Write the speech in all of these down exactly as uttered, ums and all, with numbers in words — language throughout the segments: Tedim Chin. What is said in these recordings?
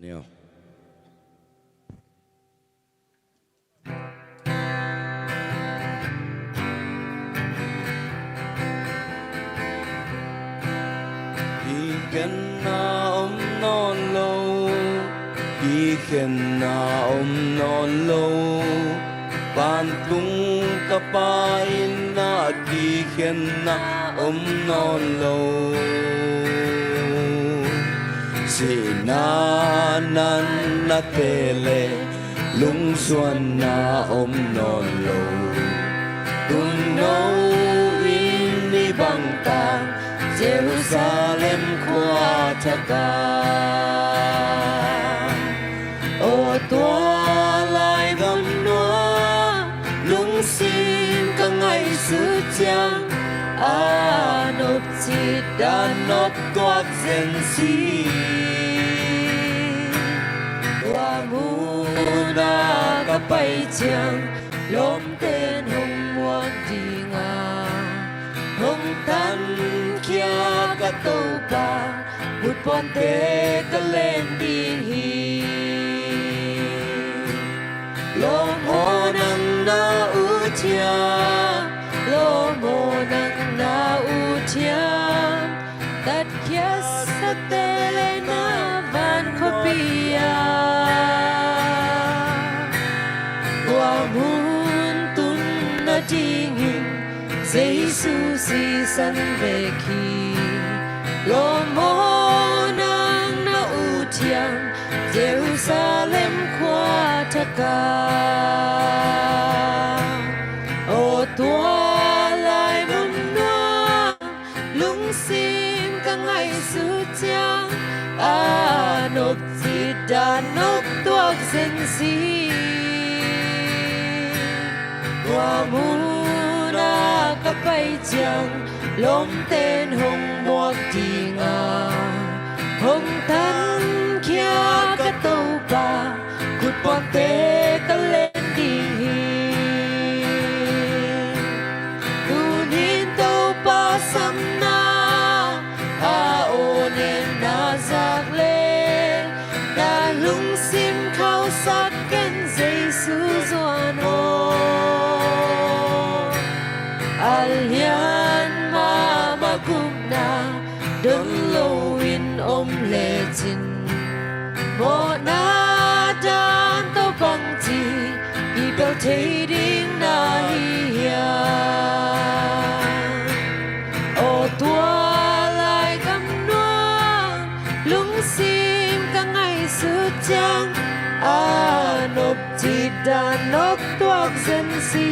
Nio. Kikhenna om nawn lo, kikhenna om nawn lo. Vantung ka Pa inn ah kikhenna om nawn lo. Sihna natna te le lungsuanna om nawn lo. Tuuno in i bangtan Jerusalem khua thak ah, aw tua lai gam nuam lungsim ka ngaihsut ciang, a nopcit dan nop tuak zen si. Tua mun ah ka pai ciang lawmte'n hong muak ding a, hong tankhia ka Topa, kutpuakte ka len ding hi. Lawm aw, nang na ut hiam? Lawm aw, nang na ut hiam? Tatkhiasak te le na van khuapi ah. Tua mun tun nadingin Jesu sisan vek hi. Lawm aw, nang na ut hiam? Jerusalem khua thak ah, aw tua lai mun nuam lungsim ka ngaihsut ciang, a nopcit dan nop tuak zen si. Tua mun ah ka pai ciang lawmte'n hong muak ding a, hong tankhia ka Topa, kutpuakte ka len ding hi. Tunin Topa samna a aw nenna zak le, na lungsim khauhsak ken Jesu zuan aw. A lian mahmah gupna don loin om lecin, mawhna dan tawh bangci i bel thei ding na hi hiam? Aw tua lai gam nuam lungsim ka ngaihsut ciang, a nopcit dan nop tuak zen si.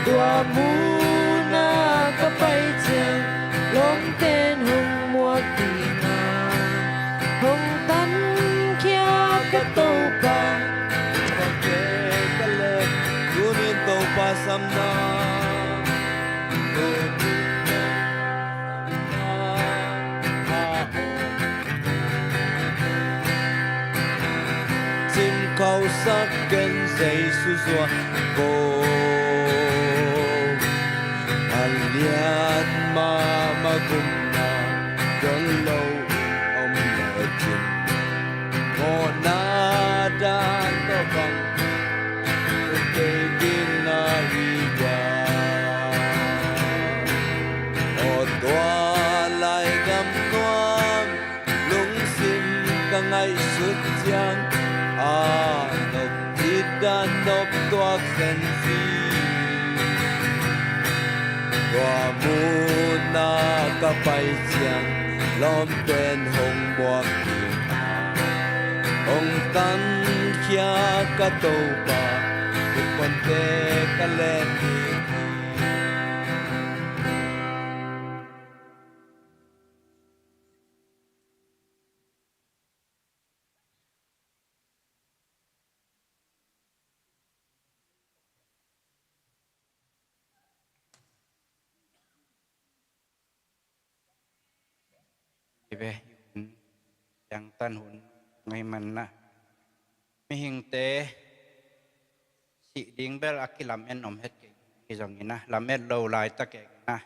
Tua mun ah ka pai ciang lawmte'n hong muak ding a, hong tankhia ka Topa, kutpuakte ka len. Tunin Topa samna, tunin Topa samna a aw sim khauhsak ken Jesu zuan aw. A lian mahmah gupna don loin om lecin, mawhna dan tawh bangci i bel thei ding na hi hiam? Aw tua lai gam nuam lungsim ka ngaihsut ciang, a nopcit dan nop tuak zen si. Tua mun ah ka pai ciang lawmte'n hong muak ding a, hong tankhia ka Topa, kutpuakte ka len ding hi. Hi ve, hun, piangtan hun ngei manna. Mihingte sih ding bel a kilamen om het kei hi zongin a, lamet lo laitak kei na.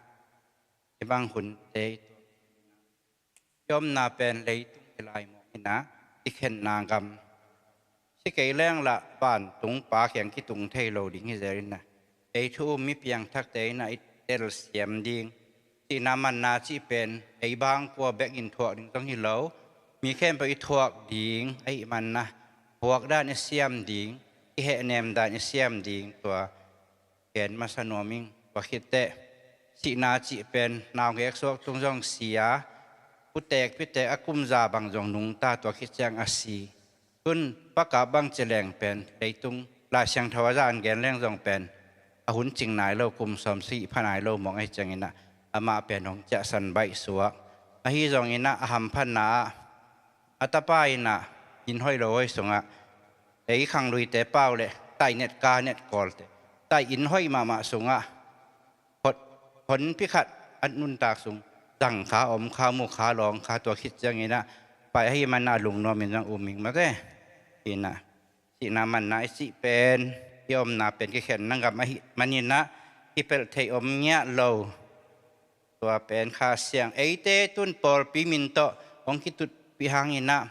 Hih bang hunte i tuak i omna pen leitung Lai mawk inah i khenna gam si kei leng lah vantung Pa kiang kitung thei lo ding hi zel inah, ei thu um mi piangthakte inah i telsiam ding, sihna manna cih pen ei bang kua bek in thuak ding zong hi lo, mi khempeuh i thuak ding ahih manna, thuak dan i siam ding, i hehnem dan i siam ding, tua gen masa nuam ing. Tua khit teh sihna cih pen naungek suak tung zong si a, putek pitek a kum za bang zong nungta, tua khit ciang a si. Tun Pa Kap bang ci leng pen leitung Lai Siangtho a zah in gen leng zong pen a hun cing nai lo, kum sawm sagih pha nai lo mawk ahih ciang inah amah pen hong ciahsan baih suak. Ahi zong inah a hamphatna ah a tapa inah inn hoih lo hoih sungah ei khangluite pau le tai net ka net kawlte, tai inn hoih mahmah sungah hot, honpi khat a nuntak sung zang kha, om kha, mu kha, lawng kha, tua khit ciang inah pai ahih manna lungnuam in zong um ing mate. Inah sihna manna i cih pen i omna pen kikhenna gam ahih man inah kipelh theih om ngiat lo. Tua pen Kha Siang, eite tun pawlpi min tawh hong kitutpih hang inah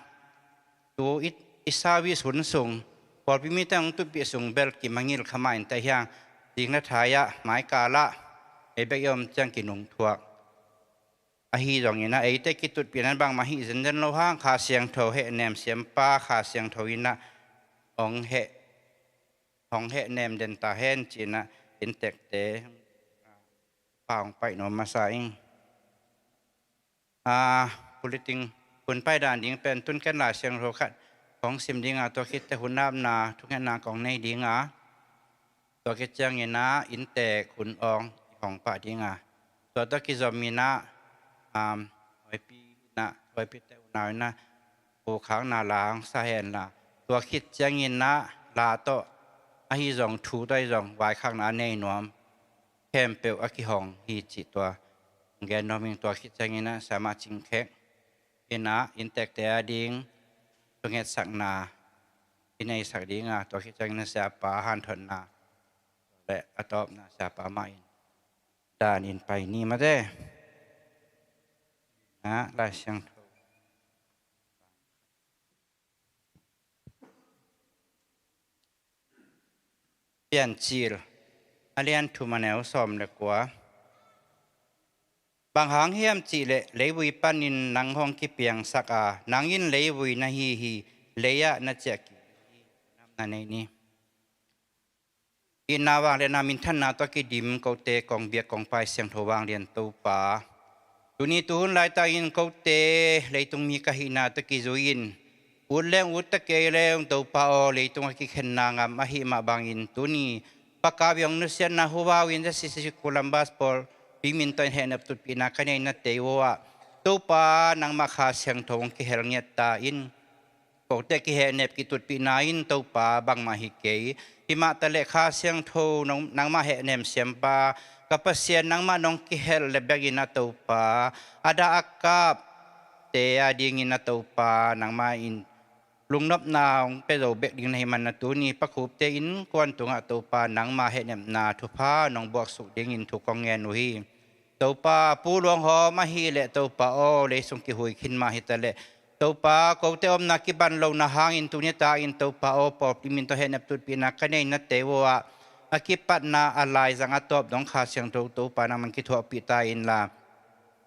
tu i, i service hun sung pawlpi mite hong tutpih sung bel kimangngilh kha mah inteh hiang, zing le thai ah maikal ah ei bek i om ciang kinungthuak. Ahi zong inah eite kitutpih nan bangmah hih zenzen lo hang Kha Siangtho hehnem siampa Kha Siangtho inah hong heh, hong hehnem den ta hen ci inah inntekte Pa hong pai nuam masa ing. A, bulletin hun pai dan ding pen tun ken Lai Siangtho khat kong sim ding a, tua khit teh hun apna thungetna kong nei ding a, tua khit ciang inah inntek hun awng i hong pah ding a, tua tawh kizom inah, um, huaipi inah, huaipite unau inah phukhakna la hong sa hen la, tua khit ciang inah la tawh ahi zong thu tawh ahi zong vaikhakna a nei nuam khempeuh a kihong hi cih tua gen nuam ing. Tua khit ciang inah Siamah Cing Khek inah inntekte a ding thungetsakna i neisak ding a, tua khit ciang inah Siapa hanthotna le a tawpna Siapa mah in dan in pai ni mate. Na Lai Siangtho Piancil a lian thum a neu sawm le kua. Bang hang hiam cih leh leivui panin nang hong kipiangsak a, nang in leivui na hi hi, lei-ah na ciah kik hi. Namna nei ni. Itna vangliatna minthanna tawh kidim kote kong biak kong pai siangtho vanglian Topa, tuni tuhun laitakin kote leitung mi ka hihna tawh kizui-in ut leng ut ta kei leng Topa aw, leitung a kikhenna ngam ahih mah bangin tuni Pa Kap i hong nusiatna huvau in zasisi Columbus pawlpi min tawh in hehnep tutpihna ka nei na tei uh ah, Topa nangmah Kha Siangtho hong kihel ngiat ta in. Kote kihehnep kitutpihna in Topa bangmah hi kei. Himah taleh Kha Siangtho nong, nangmah hehnem siampa ka Pasian, nangmah nong kihel le bekin a Topa, a dah a kapte a dingin a Topa nangmah in lungnopna hong pia zo bek ding na hih manna tuni Pa Khupte innkuan tungah Topa nangmah hehnepna thupha nong buaksuk dingin thu kong ngen uh hi. Topa, Pu Luang Hawm ahih leh Topa aw, leisung kihui khin mah hi taleh Topa, kote omna kiban lo na hangin tuni takin Topa aw, pawlpi min tawh hehnep tutpihna ka nei na tei uh ah, a kipatna a laizang a tawp dong Kha Siangtho Topa nangman kithuahpih ta inla,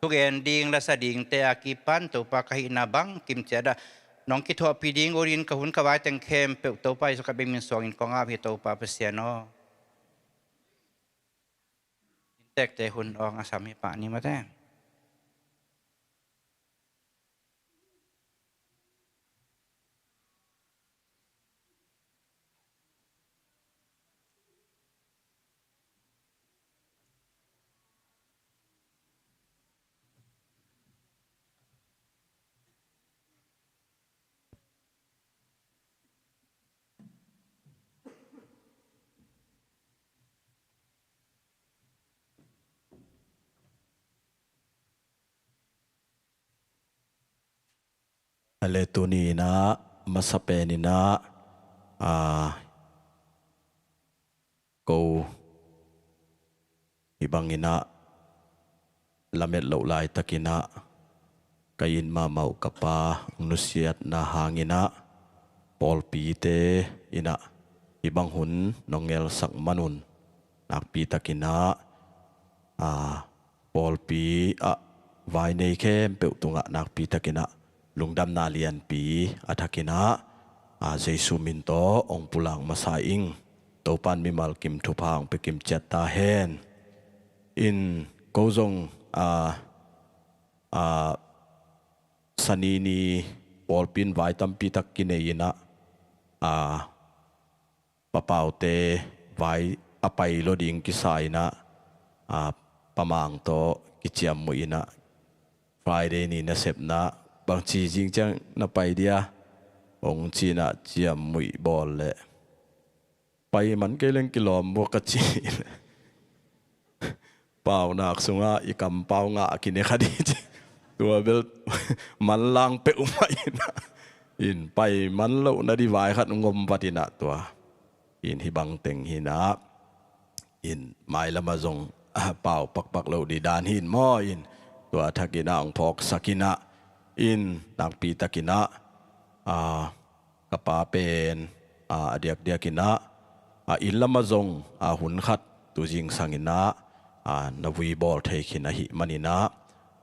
thugen ding lasa dingte a kipan Topa ka hihna bangkim ciat ah nong kithuahpih ding unin ka hun ka vai teng khempeuh Topa Jesuh ka biakinn suangin kong ap hi Topa Pasian aw. Inntekte hun awng a sam hi pah ni mate. A le tuni inah masa pen inah, a, ko hih bang inah lamet loh laitak inah Ka it mahmah uh ka pa hong nusiatna hangin ah pawlpite in ah hih bang hun nong ngelsak man un, nakpi takin ah, aa, pawlpi ah vai nei khempeuh tungah nakpi takin ah lungdamna lianpi a thakin ah, aa, Jesu min tawh hong pulak masa ing. Topa'n mimal kim thupha hong pia kim ciat ta hen. In ko zong, aa, aa, Sani ni pawlpi in vai tampi tak kinei in ah, aa, Pa Paute vai a pai lo ding kisa in ah, aa, Pa Mang tawh kiciammuih in ah, Friday ni nasepna bangci zing ciang na pai dia, hong ci in ah ciammuih bawl leh, pai man kei leng kilawm bua ka ci leh, paunak sungah i kampau ngah a kine kha ding ci. Tua bel manlang peuhmah in ah, in pai man lohna ding vai khat hong om vat in ah tua. In hih bang teng hi in ah, in mailam ah zong, ah, pau pakpak lo ding dan hi in maw, in tua thakin ah hong phawksak in ah, in nakpi takin ah, ah, ka pa pen, aa, a diakdiakin ah, aa, inn lamah zong, aa, hun khat tu zingsang in ah, aa, na vui bawl thei khin ahih manin ah,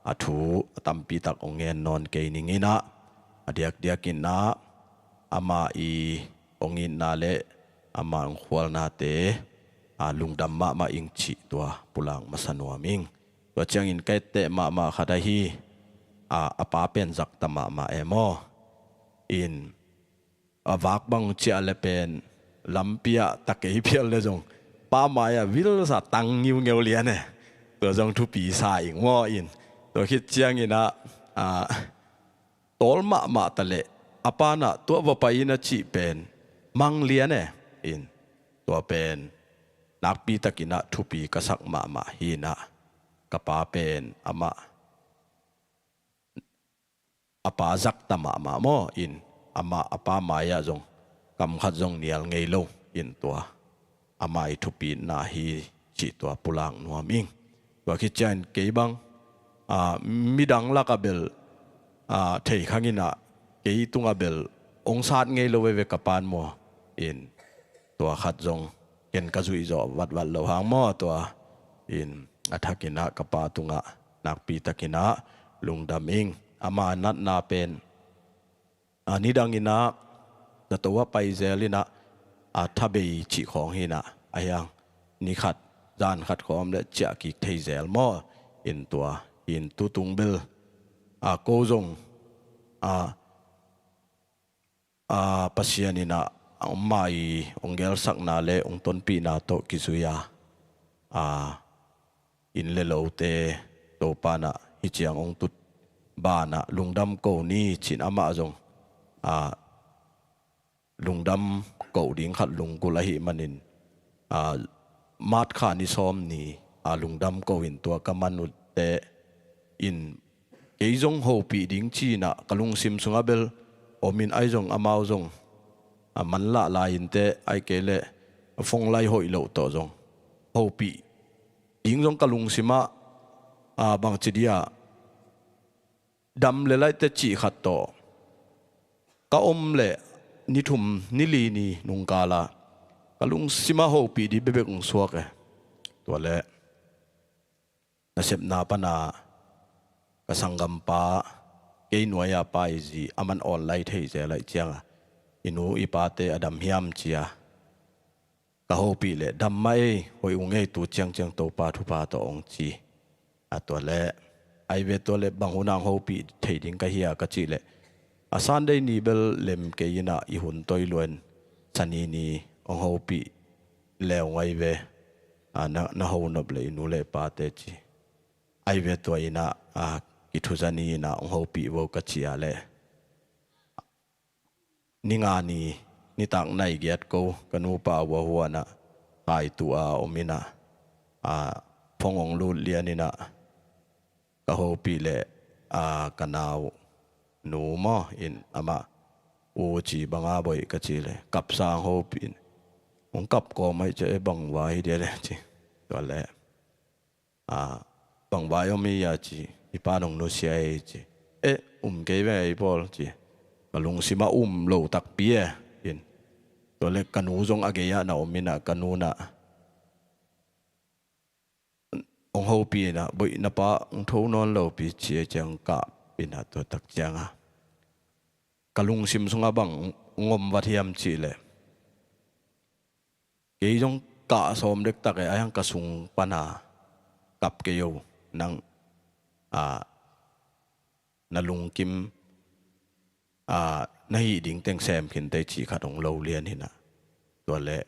a thu a tampi tak hong ngen nawn kei ning in ah, a diakdiakin ah, amah i hong itna le amah hong khualnate, aa, lungdam mahmah ing cih tua pulak masa nuam ing. Tua ciangin ka etteh mahmah khat ahi, aa, a pa pen zakta mahmah e maw. In a vak bang ciah le pen lampi ah ta kei phial le zong pa mai-ah vilsa tang ngiungeu lian e. Tua zong thupi sa ing maw in. Tua khit ciangin ah, aa, tawl mahmah ta leh a pa in ah tua va pai in a cih pen mang lian e. In tua pen nakpi takin ah thupi ka sak mahmah hi in ah, ka pa pen amah a pa zakta mahmah maw in, amah a pa mai-ah zong kam khat zong nial ngei lo in tua amah i thupitna hi cih tua pulak nuam ing. Tua khit ciangin kei bang, aa, midang lakah bel, aa, thei khang in ah kei tungah bel hong sat ngei lo veve ka pa'n maw in, tua khat zong ken ka zuih zawh vatvat loh hang maw, tua in a thakin ah ka pa tungah nakpi takin ah lungdam ing. Ama natna pen, a, nidang in ah zato ah pai zel in ah, a, thabei cih khawng hi in ah, a hiang ni khat zan khat khawng le ciah kik thei zel maw in tua in tutung bel, a, ko zong, a, a, Pasian in ah, a, ama i hong gelsakna le hong tonpihna tawh kizui a, a, inn le lote Topa'n ah hih ciang hong tut banah lungdam ko ni ci-in amah zong, a, lungdam ko ding khat lunggulh ahih manin, a, March kha ni sawm ni, a, lungdam ko in tua ka man uh teh in kei zong hopih ding ci-in ah ka lungsim sungah bel om in, ahi zong amau zong, a, manlah lai in teh, ahih kei leh phone line hoih loh tawh zong hopih ding zong ka lungsim ah, a, bangci dia dam le lai teh cih khat tawh ka om leh ni thum ni li ni nungkal ah ka lungsim ah hopih ding bekbek hong suak e. Tua leh nasepna pan a ka sanggampa, kei nuai-a pai zi, aman online thei zel ahih ciangin, i nu i pate a dam hiam ci-a ka hopih leh, dam mah ei, hoih ung ei, tu ciangciang Topa thupha tawh hong ci. A, tua leh, ai ve, tua leh bang hun ah hong hopih thei ding ka hia ka cih leh, a, Sunday ni bel lem kei in ah i hun toi lua in, Sani ni hong hopih leu ngai ve, a, na, na ho nop leh i nu le pate ci. Ai ve, tua in ah, a, kithuzani in ah hong hopih vo ka ci a leh, ni nga ni, nitak nai giat ko ka nupa uh a huan ah kaitu a om in ah, a, phone hong lut lian in ah ka hopih leh, a, ka nau nu maw in amah, u ci, bang a boih ka cih leh, kapsa hong hopih in, hong kap kawm ahih ciang, e, bang vai hi dia leh ci. Tua leh, a, bang vai om hi a ci, i pa nong nusia ei ci. "Eh, um kei ve ei pawl," ci. "Ka lungsim ah um lo takpi e," in. Tua leh ka nu zong a gei ah na om in ah, ka nu in ah, "Hong hopih in ah, boih na pa hong tho nawn lo pi," ci a ciang kap in ah, tua tak ciang a, "Ka lungsim sungah bang hong om vat hiam?" cih leh, "Kei zong kah sawm dektak e, a hiang ka sung pan a kap kei o, nang, a, na lungkim, a, na hih ding teng sem khin tei," cih khat hong lo lian in ah. Tua leh,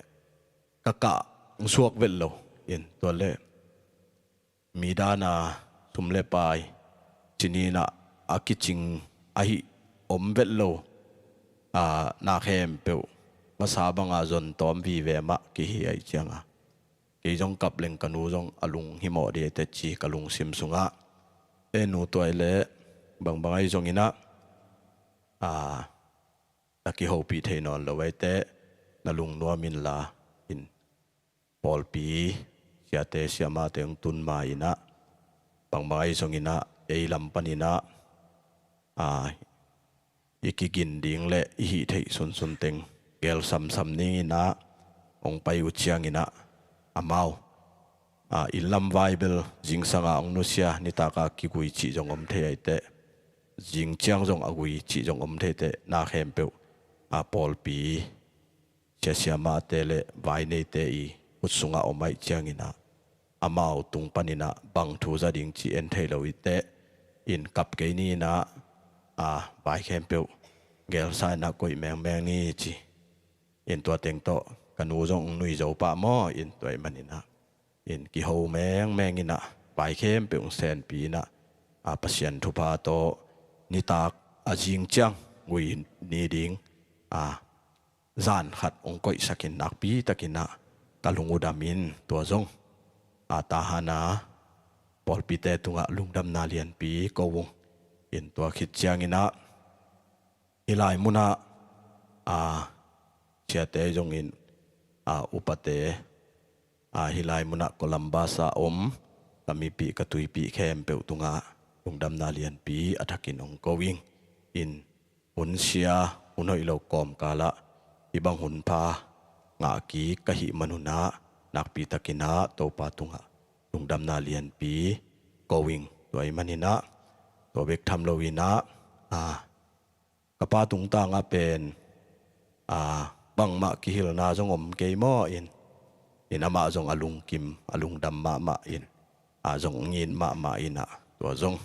"Ka kah hong suak vet lo," in. Tua leh, "Mi dan a sum le pai, cinin ah a kicing ahi om vet lo, a, na khempeuh masa bang a zon tawm vive mah kihi ahih ciang a, kei zong kap leng ka nu zong a lunghimawh ding e," ci, ka lungsim sungah. "Eh, nu, tua leh bangbang ahi zongin ah, a, na kihopih thei nawn lo ahih teh, na lungnuam inla," in. Pawlpi siate siamahte hong tun ma in ah, bangbang ahi zongin ah, ei lam panin ah, a, i kigin ding le i hih theih sunsun teng gel samsam ning in ah, hong pai uh ciangin ah, amau, a, inn lam vai bel zingsang a hong nusia, nitak a kigui cih zong om thei ahih teh, zing ciang zong a gui cih zong om thei teh, na khempeuh, a, pawlpi sia siamahte le vai neite i khut sungah om ahih ciangin ah, amau tung panin ah bang thu za ding cih en thei lo i teh, in kap kei ni in ah, a, vai khempeuh gelsa in ah koih mengmeng ni, ci. In tua teng tawh ka nu zong hong nui zo pah maw, in tua ahih manin ah, in kiho mengmeng in ah, vai khempeuh hong senpi in ah, a, Pasian thupha tawh nitak a zing ciang gui ni ding, a, zan khat hong koihsak in, nakpi takin ah ka lung uh dam in, tua zong, a, Tahan a pawlpite tungah lungdamna lianpi ko ung. In tua khit ciangin ah, hih lai munah, a, siate zongin, a, upate, a, hih lai munah Columbus a om ka mipih, ka tuipih khempeuh tungah lungdamna lianpi a thakin hong ko ing. In hun sia, hun hoih lo kawmkal ah hih bang hun pha ngah kik ka hih manun ah, nakpi takin ah Topa tungah lungdamna lianpi ko ing. Tua ahih manin ah, tua bek tham lo in ah, a, ka pa tungtang ah pen, a, bangmah kihilna zong om kei maw, in, in amah zong a lungkim, a lungdam mahmah in, a, zong ngin mahmah in ah, tua zong,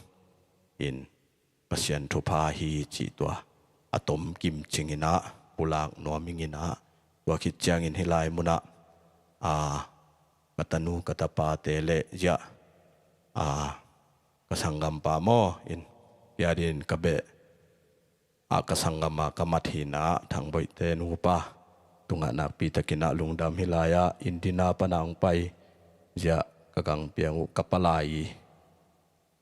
in, Pasian thupha hi cih tua a tomkim cingin ah pulak nuam ing in ah, tua khit ciangin hih lai munah, a, ka tanu ka tapate le ziah, a, ka sanggampa maw, in, ziah din ka beh, a, ka sanggam a ka mat hi in ah, Thangboihte nupa tungah nakpi takin ah lungdam. Hih lai ah Indiana pan ah hong pai ziah ka gangpiang uh, ka palai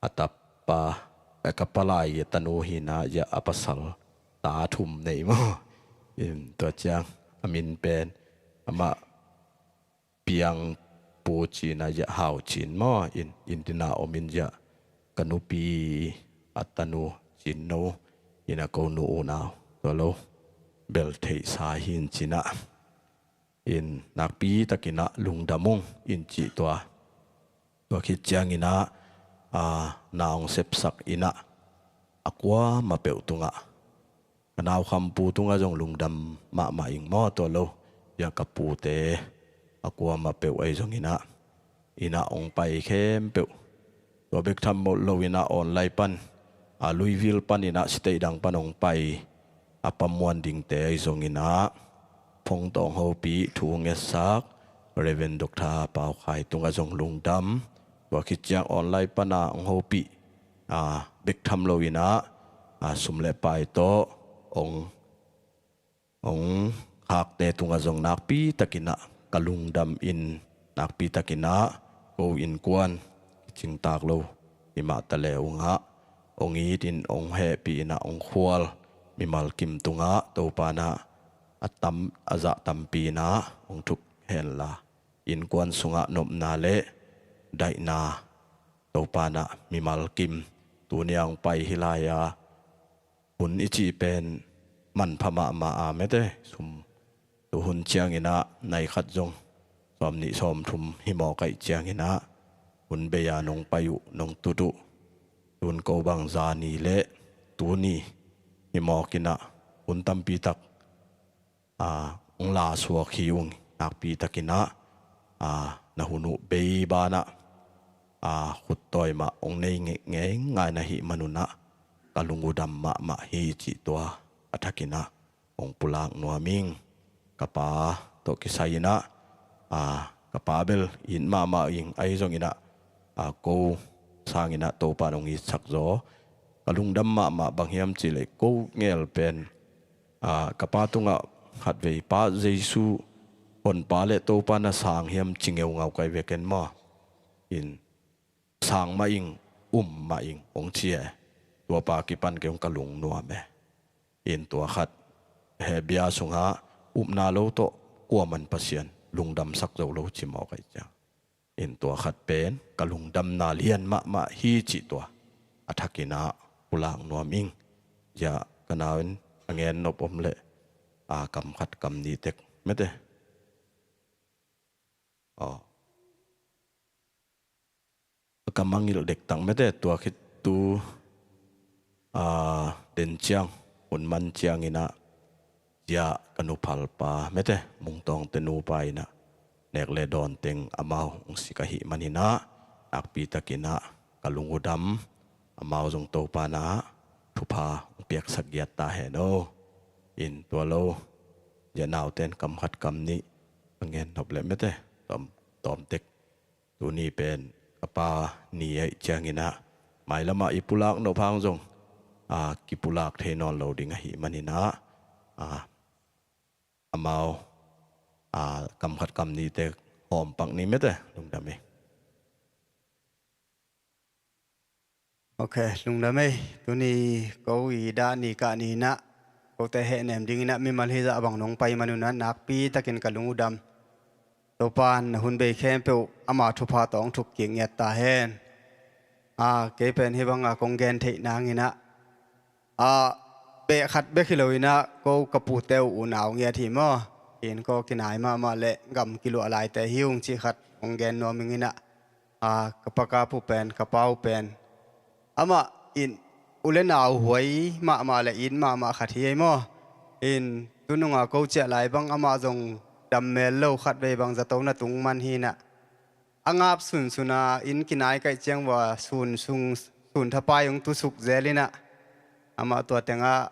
a tapa, eh, ka palai a tanu hi in ah, ziah a pasal ta thum nei maw. In tua ciang a min pen, amah Piang Pu ci in ah, ziah Hau Cin maw, in, Indiana om in, ziah ka nupi a tanu Cin No in ah, ko nu unau tua lo bel theihsa hi in, ci in ah, in nakpi takin ah lungdam ung, in cih tua. Tua khit ciangin ah, a, na hong sepsak in ah, a kuamah peuh tungah, ka naukham pu tungah zong lungdam mahmah ing maw, tua lo, ziah ka pute a kuamah peuh ahi zongin ah, in ah hong pai khempeuh, tua bek tham lo in ah online pan, a, Louisville panin ah state dang pan hong pai a pamuan dingte ahi zongin ah, phone tawh hong hopih, thu hong ngetsak Reverend Doctor Pau Khai tungah zong lungdam. Tua khit ciang online pan ah hong hopih, a, bek tham lo in ah, a, sum le pai tawh hong, hong khakte tungah zong nakpi takin ah ka lungdam in, nakpi takin ah ko innkuan, kicingtak lo himah ta le ung ah, hong it in, hong hehpih in ah, hong khual mimal kim tungah Topa in ah a tam, a zah tampi in ah hong thuk henla, innkuan sungah nopna le daihna Topa in ah mimal kim tuni a hong pai hi lai-a hun i cih pen manpha mahmah a mete, sum tu hun ciangin ah nai khat zong sawm nih sawm thum hi mawk ahih ciangin ah hun bei-a nong pai uh, nong tut uh, tun ko bang zani le tuni hi mawk in ah hun tampi tak a, hong la suak hi ung. Nakpi takin ah, a, na hun uh bei banah, a, khut tawi mah hong nei ngei, ngei ngai na hih manun ah ka lung uh dam mahmah hi cih tua a thakin ah hong pulak nuam ing. Ka pa tawh kisai in ah, a, ka pa bel it mahmah ing, ahi zongin ah, a, ko sangin ah Topa in hong itsak zaw. Ka lungdam mahmah bang hiam cih leh ko ngel pen, a, ka pa tungah khatvei, Pa, Jesu Honpa le Topa na sang hiam, ci ngeungau kai ve ken maw. In sang mah ing, um mah ing, hong ci e. Tua pa kipan kei hong ka lung nuam e. In tua khat he bia sungah upna lo tawh kuaman Pasian lungdamsak zo lo ci mawk ahih ciang, in tua khat pen ka lungdamna lian mahmah hi cih tua a thakin ah pulak nuam ing. Ziah ka nau in a ngen nop om leh, a, kam khat kam nih tek mete. Aw. Ka mangilh dektak mete, tua khit tu, a, den ciang, hun man ciangin ah, ziah ka nuphalpa mete, Mungtawngte nupa in ah nek le dawn teng amau hong sik ahih manin ah, nakpi takin ah ka lung uh dam, amau zong Topa in ah thupha hong piaksak giat ta hen aw. In tua lo, ziah naute in kam khat kam nih a ngen nop leh mete, tawm, tawm tek. Tuni pen ka pa ni ahih ciangin ah, mailam ah i pulak nop hang zong, a, kipulak thei nawn lo ding ahih manin ah, a, amau, a, kam khat kam nih tek hawm pak ni mete, lungdam hi. Ok, lungdam ei. Tuni ko i dah ni kah ni in ah, kote hehnem dingin ah mimal hizah bang nong pai manun ah nakpi takin ka lung uh dam. Topa in na hun bei khempeuh ama thupha tawh hong thuk kik ngiat ta hen. A, kei pen hih banga kong gen theih nangin ah, a, beh khat bek hi lo in ah, ko ka pute uh unau ngiat hi maw. In ko kinai mahmah leh gam kiluah laite hi ung cih khat kong gen nuam ing in ah. A, ka pa ka pu pen, ka pa uh pen, amah in u le nau huai mahmah le it mahmah khat hi ei maw. In tununga ko ciah lai bang amah zong dam mel lo, khatvei bang zato na tung man hi in ah. A ngap sunsun a inn kinai kaih ciang vua sun sung, sun thapai hong tusuk zel in ah, amah tua tengah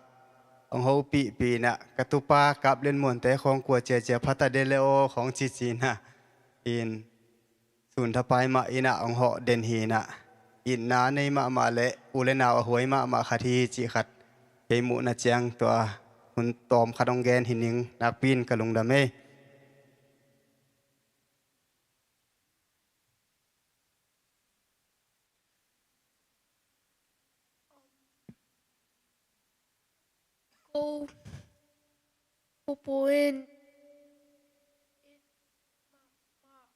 hong hopihpih in ah, ka tupa Kap Lian Muante khawng kua ciacia phata de le aw khawng cici in ah, in sun thapai mah in ah hong hawh den hi in ah, itna nei mahmah le u le nau a huai mahmah khat hi cih khat kei muhna ciang tua hun tawm khat hong gen hi ning, nakpi in ka lungdam ei. Ko, ko pu in, in mahmah.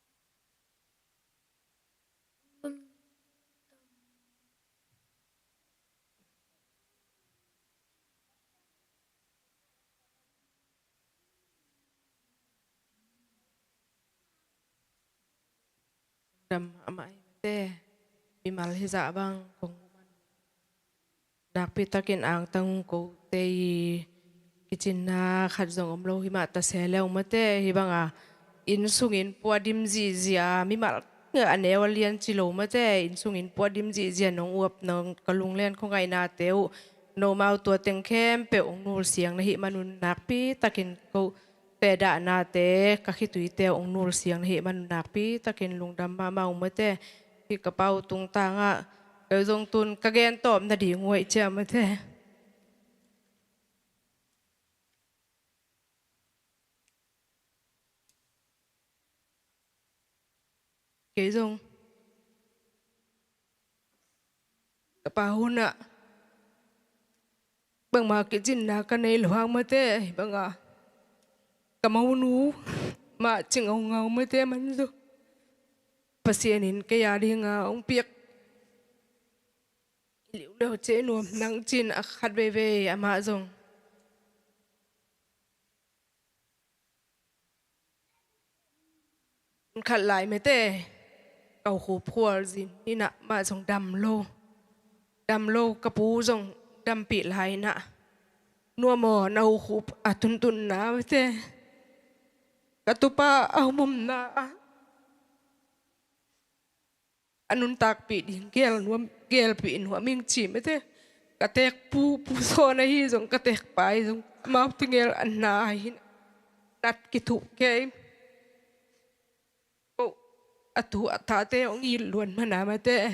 Dam amah hi mate, mimal hizah bang kong nakpi takin angtang kote i kicinna khat zong om lo hi mah ta se leu mate, hih banga inn sungin puadim zihziah a, mimal a neu a lian ci lo mate, inn sungin puadim zihziah nong uap nong ka lunglen khuangainate uh, nomau tua teng khempeuh hong nulsiang na hih manun nakpi takin ko te dahnate, ka khituite hong nulsiang na hih manun nakpi takin lungdam mahmah ung mate. Hih ka pa uh tungtangah kei zong tun ka gen tawm nading uh aih ciah mate. Kei zong ka pa hunah bangmah kicinna ka nei lo hang mate, banga ka monu mah ci ngaungau mate, man zu Pasian in kei a dinga hong piak I liuliau ci-in nuam nang ci-in a khat veivei amah zong khat lai mete, ka ukhup khualzin inah mah zong dam lo. Dam lo, ka pu zong dampih lai inah, nuam aw, na ukhup a tuntunna mete, ka tupa a omomna ah a nuntakpih ding geel nuam, geelpih nuam ing ci mete. Ka teek pu, Pu Sawn ahi zong, ka teek pa ahi zong, amau tegel a na ahi, nat kithuh kei. Ko a tu a tate hong it luan mana mete,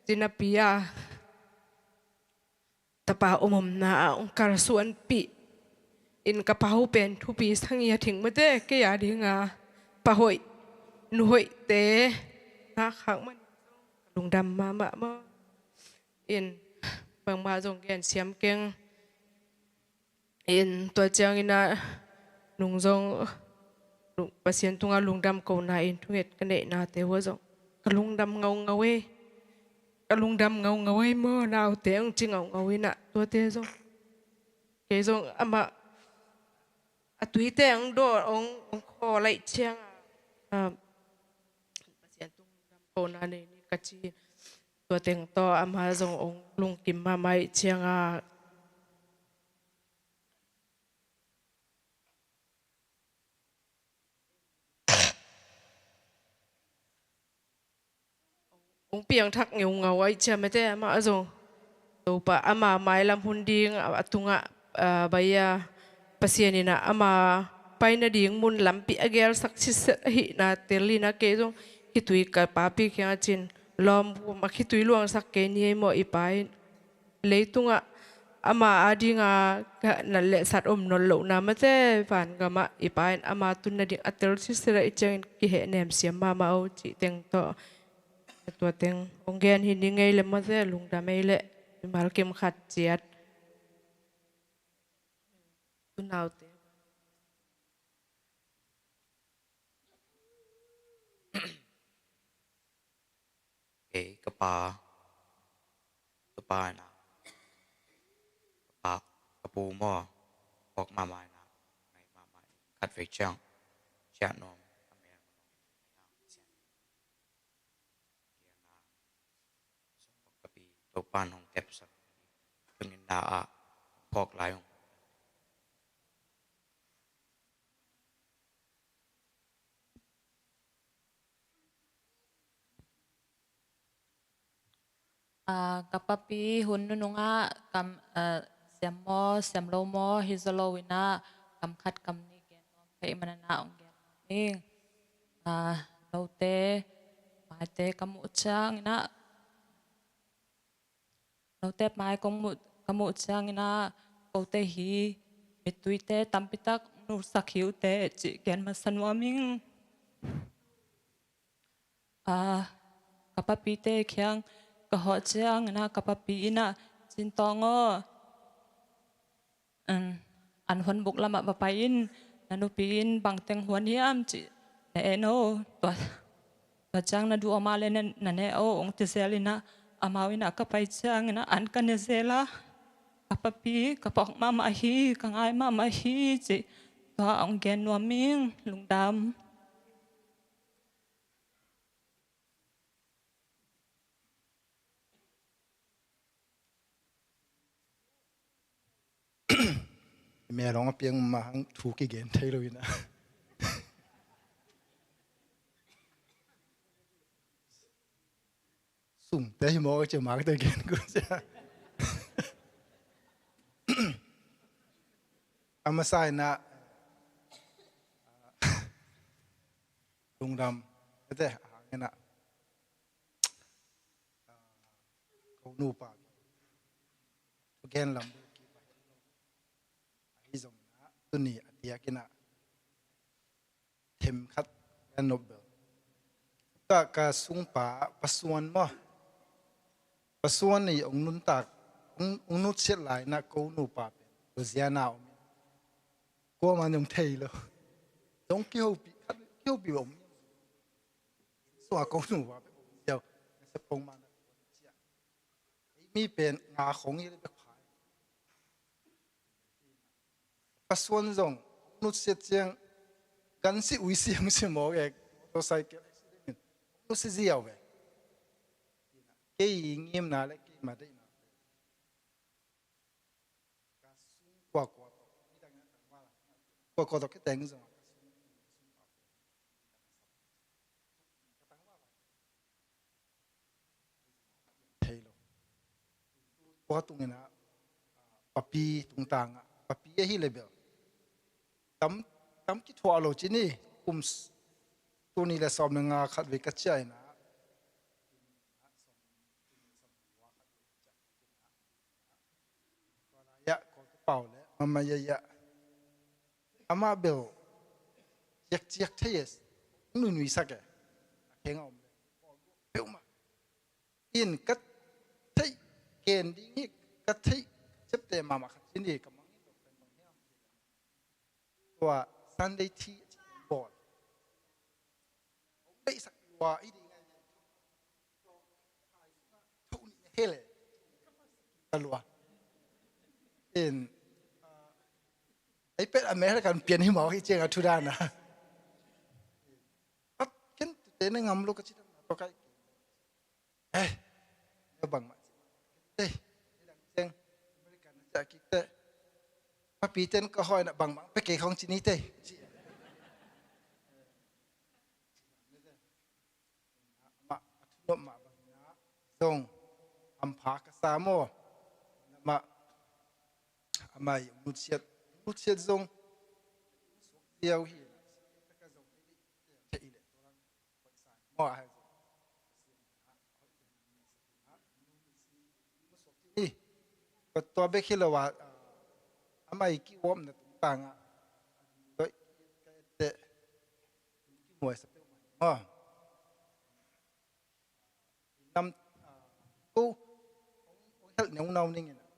ci napi a tapa omomna ah hong kalsuanpih in ka pa uh pen thupi sa ngiat ing mete, kei a dinga pa hoih, nu hoihte na khak man, ka lungdam mahmah maw. In bangmah zong gen siam keng. In tua ciangin ah nung zong lung-, Pasian tungah lungdam kohna in thunget ka neihnate uh ah zong ka lungdam ngaungau ei. Ka lungdam ngaungau ei maw, naute hong ci ngaungau inah tuate zong. Kei zong amah a tuite hong dawn, hong, hong khawl laih ciangah, ah, Pasian tung lungdam kohna nei ni ka ci. Tua teng tawh amah zong hong lungkim mahmah ih ciangah hong piangthak ngeungau ahih ciang mete, amah zong Topa ama mailam hun ding a, a tungah, a, baia Pasian inah ama pai nading mun lampi a gelsak sitset ahihna tel inah kei zong khitui ka papi kiangah cin lawm, a khitui luangsak kei ni ei maw i pa in. Leitungah ama adinga ka nat le sat om nawn lohna mate vangamah i pa in ama tun nading a tel sitset ahih ciangin kihehnem siam mahmah o cih teng tawh. Tua teng hong gen hi ni ngei le mate, lungdam ei le mimal kim khat ciat. Unaute. Kei ka pa, ka pa ina, ka pa, ka pu maw, phawk mahmah ina, ngai mahmah in khat vei ciang ciah nuam a mel manong in ka pi Topan hong tepsak tuni na ah phawk lai ung. Ah, ka papi hun nunungah kam, ah, siam maw, siam lo maw, hi zaw lo inah kam khat kam nih gen nuam ka hih manin ah hong gen nuam ing. Ah, note maite ka muh ciang inah, note mai kong muh, ka muh ciang inah kote hi mittuite tampitak nulsak hi uh teh cih gen masa nuam ing. Ah, ka papite kiang ka hawh ciang inah ka papi inah, Cintawng aw, an, an huanbuk lamah va pai in, na nupi in bangteng huan hiam cih na en o. Tua, tua ciang na duh om a le na, na ne o hong ti zel inah amau inah ka pai ciang inah an ka ne zel a, ka papi ka phawk mahmah hi, ka ngai mahmah hi cih tua hong gen nuam ing. Lungdam. Mel hong a piang mah hang thu kigen thei lo inah. Sumte hi mawk a cia makte gen kun cia. A masa inah lungdam ete a hang inah ko nupa thugen lam buk kip ahi zong inah tuni a diak inah themkhat gen nop bel. Ka, ka sungpa Pa Suan maw, Pa Suan i ong nuntak, ong, ong nutsiat lai inah ko nupa pen ko ziana om in kuaman ong thei lo. Zong kihopih khat, kihopih om in. Sua ko nupa pen ong ziau na sep kong mana tua na cia. Ei Mi pen nga khong hi le bek pha. Pasuan zong nutsiat ciang gansi uisi hong si mawk e, motorcycle accident in hong nutsi ziau e. Kei ngimna le kei ma deihna pen ka sung kuakua tawh, midang in a tangval kuakua tawh kiteng zong a ka sung, sung pa pen ka tangval thei lo. Tua tungin ah, papi tungtang ah, papi ahi le bel tam, tam kithuah lo ci ni. Kum s-, tuni le sawm le nga khat vei ka ciah in ah, tua lai ah Kawltu pau le mama ya ya amah bel ciakciak thei e, nuinui sak e. A kheng a om le peuhmah in ka theih ken ding hi, ka theih ciapteh mahmah khat ci ni. Ka mangngilh lo pen bang hiam cih leh tua Sunday tea a ci pen bawl hong beihsak lua i ding a, tua hai sungah thoh nih na hel e. Ka lua in, ah, iPad a mel kan pian hi mawk hi ciang a thu dan a. Ken tute na ngam lo ka ci dan a tua kai. Eh, na bangmah ci mah tei, nidang ciang American na ciah kik teh, papi ten ka hawina bangmah pe kei khong ci ni tei. Amah a thunuam mah bangin ah zong hampha ka sa maw? Amah, amah i nutsiat, nutsiat zong suak ziau hi. Ka zong thei leh tua lang hoih sa maw? Tua bek hi lo a, amah i kiuapna tungtang ah a lungdoih ka etteh, lungkimuai sa peuhmah hi maw? Nam, ah, ko hong helh neu nau ning in ah,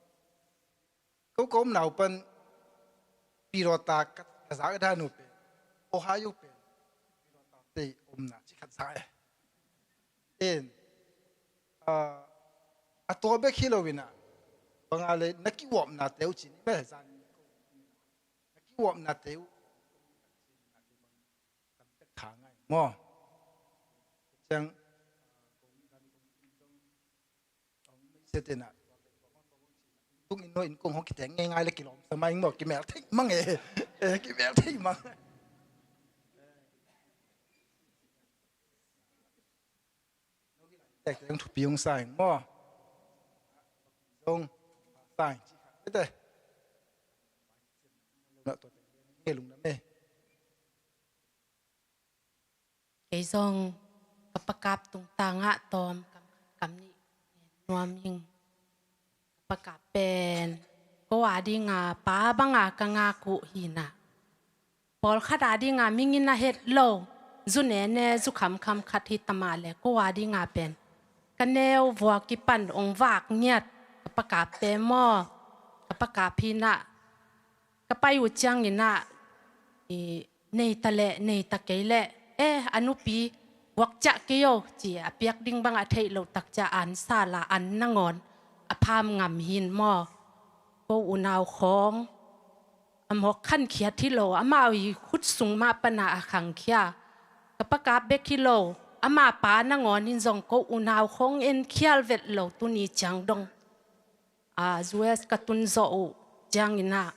ko ka omna uh pan pilota ka, ka zak dan uh pen, Ohio pen pilota te omna ci khat zak e. En, ah, a tua bek hi lo in ah, bang a le na kiuapna te uh ci ni me zan, na kiuapna te uh kan pek kha ngai maw? Ciang, ah, kong dan kong tung zong, kong mei sia tena, tung in no in kong hong kiteng ngei ngai le kilawm sa mai maw, kimel thei mang e. Eh, kimel thei mang. Tek teng thupi hong sa ing maw? Zong sa ing ci kha tete. Nge lungdam e. Kei zong ka pakap tungtang ah tawm kam, kam nih nuam ing. Ka pakap pen ko a dinga pa banga ka ngak uh hi na. Pawlkhat a dinga mingin a het lo, zu nene zu khamkham khat hi ta mah le ko a dinga pen ka neu vua kipan ong vak ngiat. Ka pakap te maw, ka pakap hi na. Ka pai uh ciangin ah, i, nei ta leh nei ta kei leh, eh, a nupi guak ciah kei o, ci a piak ding bang a theih loh tak ciah an sal a an nangawn a pham ngam hi in maw? Ko unau khawng a mawk khankhiat hi lo, amau i khut sung mah pana a khangkhia. Ka pakap bek hi lo, ama pa nangawn in zong ko unau khawng en khial vet lo tuni ciang dong. A, U S ka tun zawh uh ciangin ah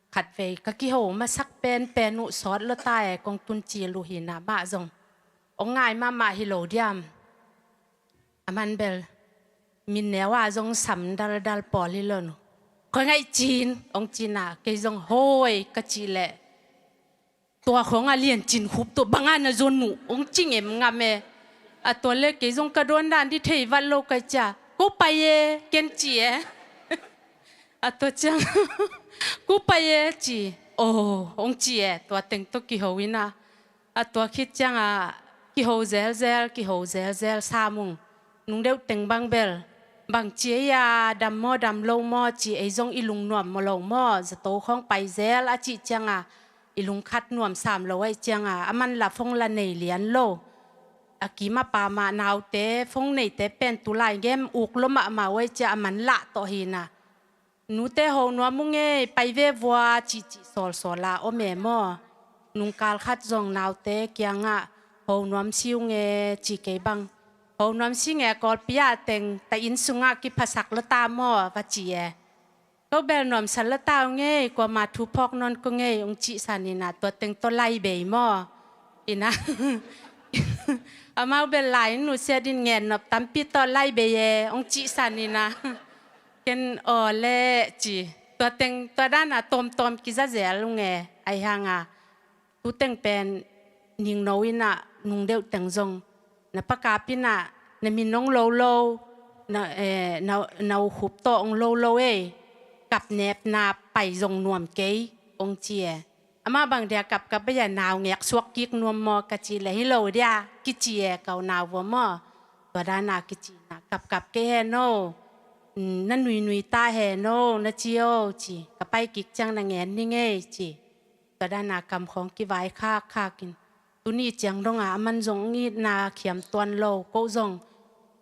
khatvei ka kiho masak penpen uh sawt lua ta e, kong tun cil uh hi na, mah zong ong ngai mahmah hi lo diam. A man bel min neu ah zong sam daldal pawl hi lo nu. Koi ngaih cin ong cin a, kei zong hoi ka cih leh tua khawng a lian cin khup tua banga na zon uh ong ci ngem ngam e. A tua le kei zong ka dawn dan di thei vat lo kai cia, ko pai e ken ci e. A tua ciang ko pai e ci. Oh, ong ci e, tua teng tawh kiho ina. A tua khit cianga kiho zelzel, kiho zelzel samung. Nung deuh teng bang bel bang ci ei a, dam maw dam lo maw ci, ei zong i lungnuam maw lo maw, zato khawng pai zel a cih cianga i lungkhat nuam sam lo aih cianga a man la phong la nei lian lo. a kim a pam ah naute, phone neite pen tulai game uk lua mahmah uh ei cia a man lah tawh hi na. Nute ho nuam ung ei, pai ve vua, cihcih sawlsawl a om e maw. Nungkal khat zong naute kiangah ho nuam si ung e, ci kei bang. Ho nuam si nge Kawlpi ah teng, ta inn sungah kiphasak lua ta maw, va ci e. Ko bel nuamsa lua ta ung ei, kuama thu phawk nawn kei ung ei, hong cihsan ina, tua teng tawh lai bei maw. Ina. Amau bel lai in nusiat in ngen nop tampi tawh lai bei e, hong cihsan ina. Ken aw leh ci. Tua teng, tua dana tawmtawm kizazel ung e, ahi hanga. Tu teng pen ningno ina nungdeuh teng zong na pakap ina na min hong lo lo, na, eh, na, na ukhup tawh hong lo lo ei. Kapnepna pai zong nuam kei, hong ci e. Amah bang dia kapkap a ia nau ngek suak kik nuam maw ka ci leh hi lo dia, kici e, ka u nau vua maw. Tua dana kici na, kapkap kei hen aw. Mm, na nuinui ta hen aw, na ci aw ci. Ka pai kik ciang na ngen ning ei ci. Tua dana kam khawng kivai khakkhak in. Tuni ciang donga aman zong itna khiam tuan lo, ko zong.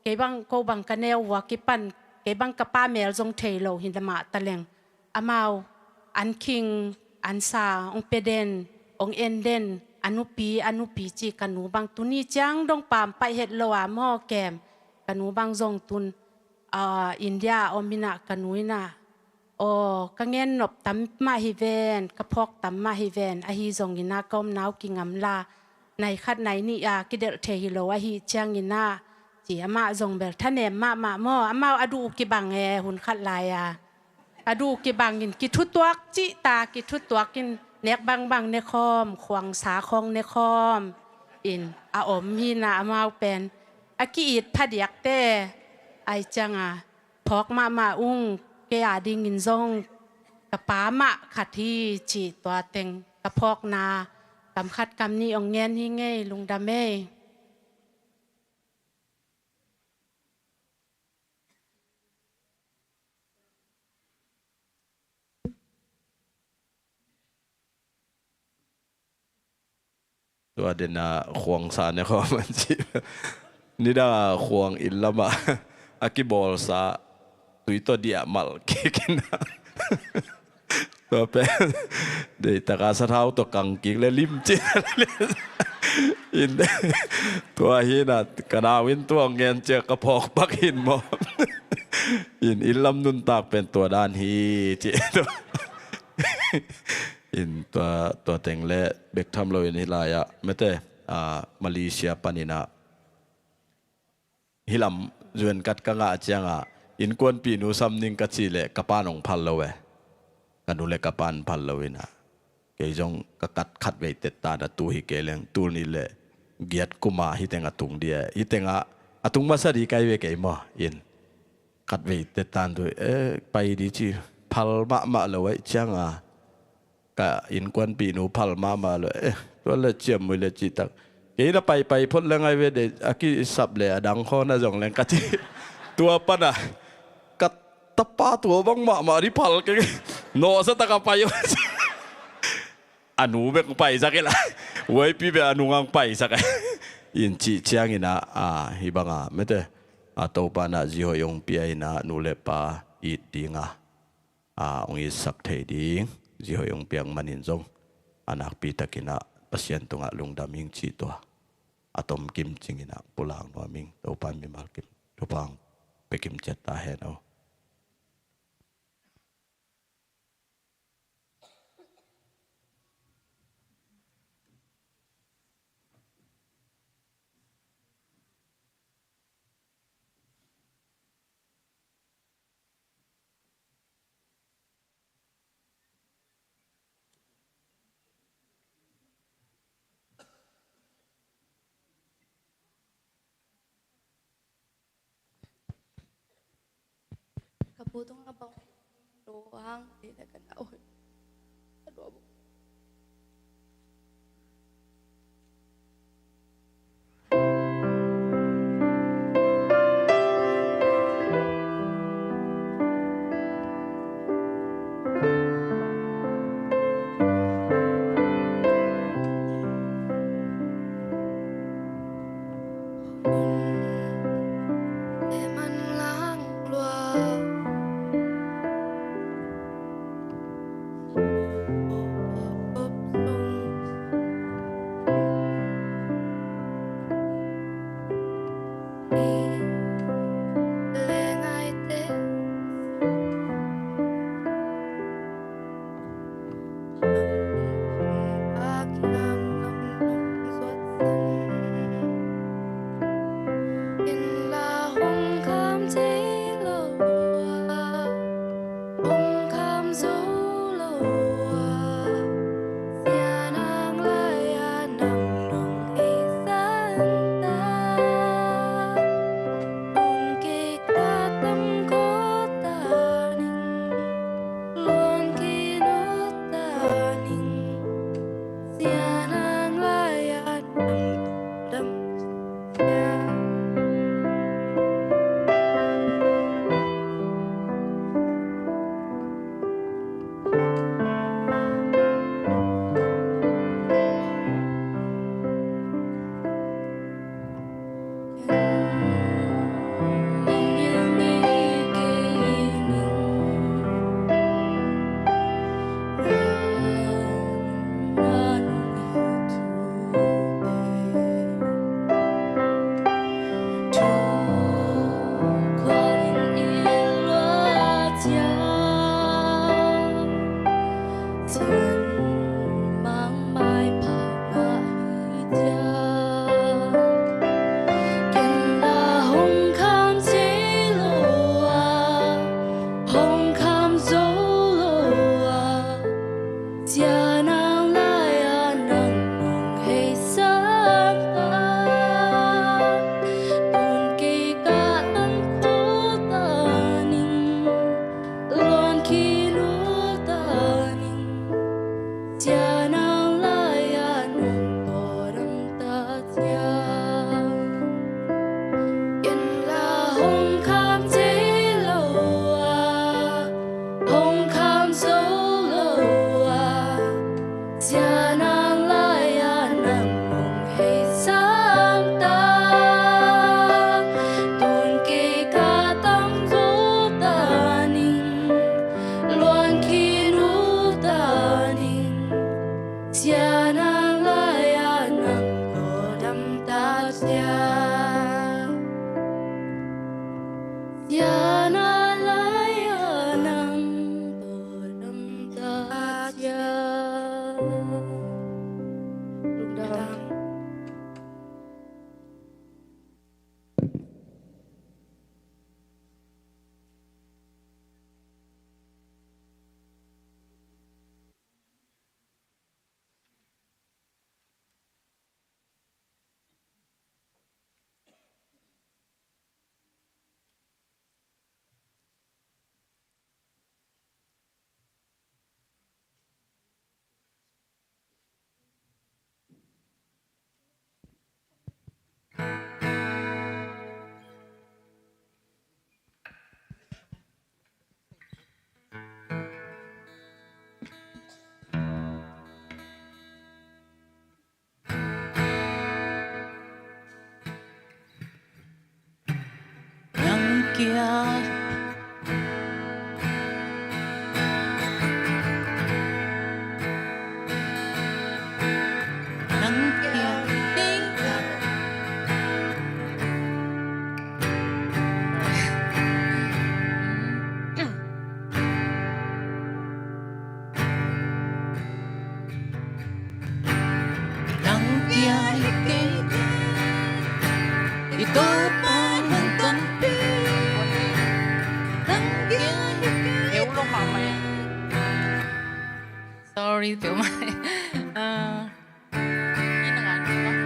Kei bang, ko bang ka neu vua kipan, kei bang ka pa mel zong thei lo hi lamah taleng. Amau, an khing, an sa, hong pia den, hong en den, a nupi, a nupi ci ka nu bang. Tuni ciang dong pam paih het lo a maw kem. Ka nu bang zong tun, ah, India a om ina ka nu ina. Aw, ka ngen nop tam mah hi ven, ka phawk tam mah hi ven, ahi zong ina ka om nau kingam la, nai khat nai nih a kidelh thei hi lo ahi ciang ina, ci amah zong bel thanem mahmah maw, amau a duh uh kibang e, hun khat lai a. A duh uh kibang in kithutuak cih ta, kithutuak in nek bangbang ne khawm, khuangsa khawng ne khawm in a om hi na amau pen. A ki-it phadiakte, ai cianga. Phawk mahmah ung, kei a dingin zong ka pa mah khat hi ci tua teng ka phawkna kam khat kam nih hong ngen hi ing ei, lungdam ei. Tua dena khuang sa ne khawm an ci. Nidanga khuang inn lama a kibawlsa tui tawh diah malh kik ina. Tua pen deitaka sathau tawh kang kik le lim ci. In tua hina ka nau in tua ngen cia ka phawk pak hin maw. In inn lam nuntak pen tua dan hi ci. In tua, tua teng le bek tham lo in hi lai-ah mete, ah, Malaysia paninah hi lam zuan kat ka ngah ciangah innkuanpihnu sam ning ka cih leh ka pan hong phal lo e. Ka nu le ka pan phal lo inah kei zong ka kat khat vei tettan a tu hi kei leng tul nih le giat kuma hi teng a tung di e. Hi tengah a tung masa di kai ve kei maw in. Khat vei tettan tu, eh, pai di ci phal mahmah lo aih cianga. Ka innkuanpihnu phal mahmah lo, eh, tua le ciammui le cihtak. Kei na paipai phot le ngai ve de, a kisap le a dang khaw na zong leng ka ci. Tua pana ka tapa tua bang mahmah di phal kei. Nawhsa taka pai uh. A nu bek paisak ila. Uaipi bek a nu ngang paisak. In cih ciangina, a, hi banga mete. A Topa na zi hoih hong pia ina nu le pa it dinga, a, hong itsak thei ding zi hoih hong piak manin zong a nakpi takinah Pasian tungah lungdam ing cih tua a tomkim cinginah pulak nuam ing. Topa mimal kim thupha hong pia kim ciat ta hen aw. Ka pu tung a bang lo hang ti le ka nau. Sorry peuhmah. Ah, i na ngan peuhmah.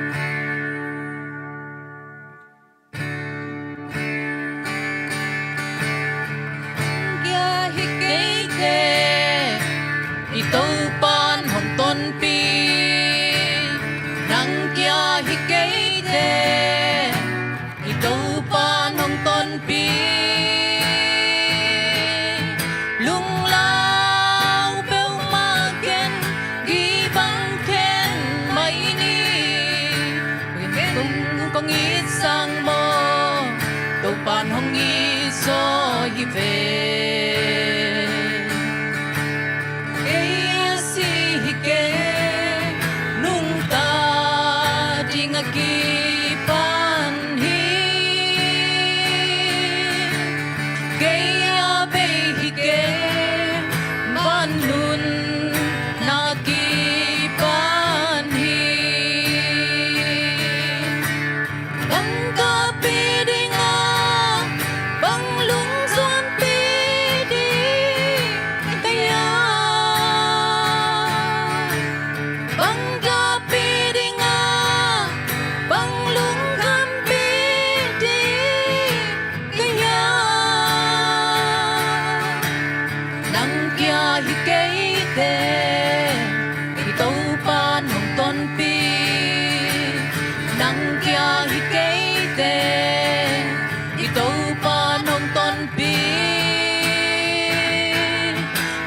Nang kia hi keite, i Topa'n hong tonpih. Nang kia hi keite, i Topa'n hong tonpih. Lunglau peuhmah ken, kibang khen mai ni. Ken kong it sang maw, Topa'n hong it zaw hi ve. Kei a si hi kei, nungta ding a kipan hi. Kei a bei hi kei, van nunna kipan hi. Bang ka pia ding a, bang lungzuanpih ding ka hiam? Bang ka pia ding a, bang lungkhampih ding ka hiam? Nang kia hi keite, i Topa'n hong tonpih. Nang kia hi keite, i Topa'n hong tonpih.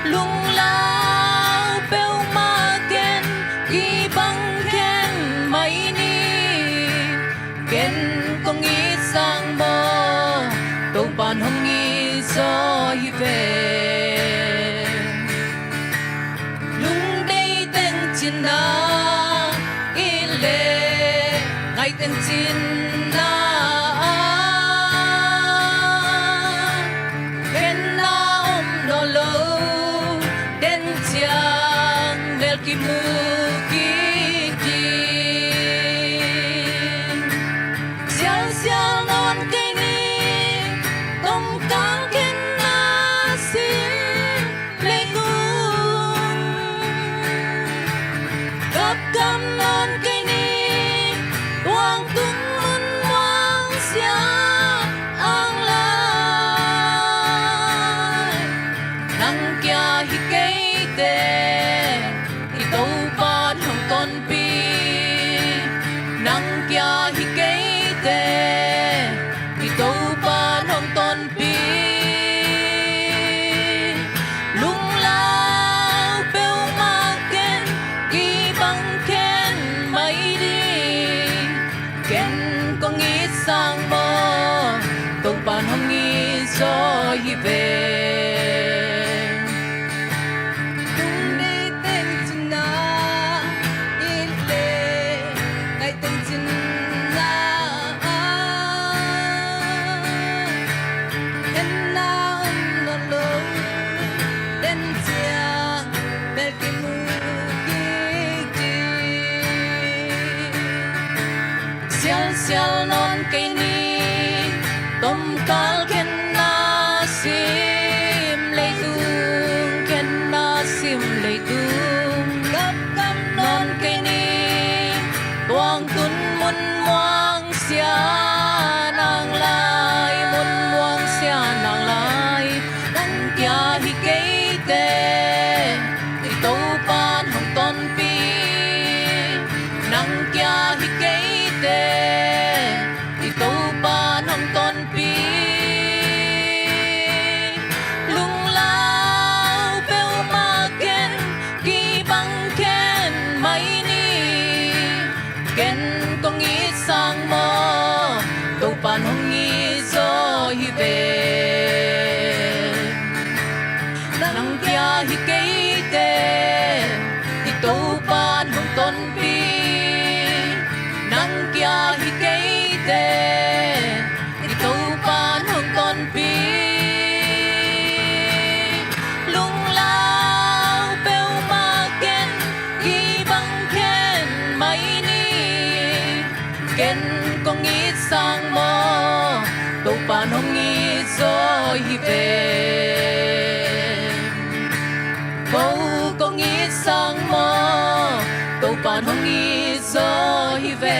Lunglau peuhmah ken, kibang khen mai ni. Ken kong it sang maw, Topa'n hong it zaw hi ve. Lungdei teng cinna, it leh ngai teng cinna ah, khenna om nawn lo, den ciang mel kimu kik ding. Sialsial nawn kei ni, tomkal khenna sim leitung. Kapkap nawn kei ni, tuangtung mun muang sia ang lai. Nang kia hi keite, i Topa'n hong tonpih. Nang kia hi keite, i Topa'n hong tonpih. Lunglau peuhmah ken, kibang khen mai ding. Ken kong it sang maw, Topa'n hong it zaw hi ve. Lungdei teng cinna, it leh ngai teng cinna ah, khenna om nawn lo, den ciang mel kimu kik ding. Sialsial nawn kei ni, tomkal khenna sim leitung, khenna sim leitung. Kapkap nawn kei ni, tuangtung mun muang sia nang lai, mun muang sia nang lai. Nang kia hi keite, i Topa'n hong tonpih. Nang kia hi keite, i Topa'n hong tonpih. Lunglau peuhmah ken, kibang khen mai ni. Ken kong it sang maw, Topa'n hong it zaw hi ve. Nang kia hi keite, i Topa'n hong tonpih. Nang kia hi keite, i Topa'n hong tonpih. Lunglau peuhmah ken, kibang khen mai ni. Ken kong it sang maw, Topa'n hong it zaw hi ve. Ko kong it sang zaw hi ve.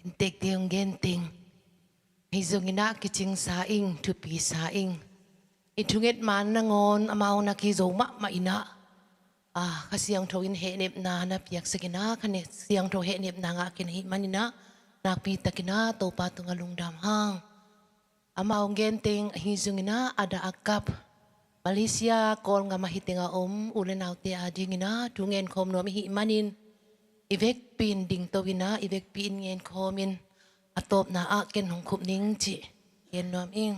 Inntek te hong gen teng. Hei zongin ah kicingsa ing, thupisa ing. I thunget man nangawn amau na kizo mahmah in ah, Kha Siangtho in hehnepna na piaksak in ah, Kha Siangtho hehnepna ngah ken ahih manin ah, nakpi takin ah Topa tungah lungdam hang. Amau genteng ahi zongin ah, a dah a kap Malaysia Kawlgam ah hi teng a om u le naute adingin ah thu ngenkhawm nuam i hih manin, i vekpi in dingto in ah, i vekpi in ngenkhawm in, a tawpna ah ken hong khup ning cih gen nuam ing.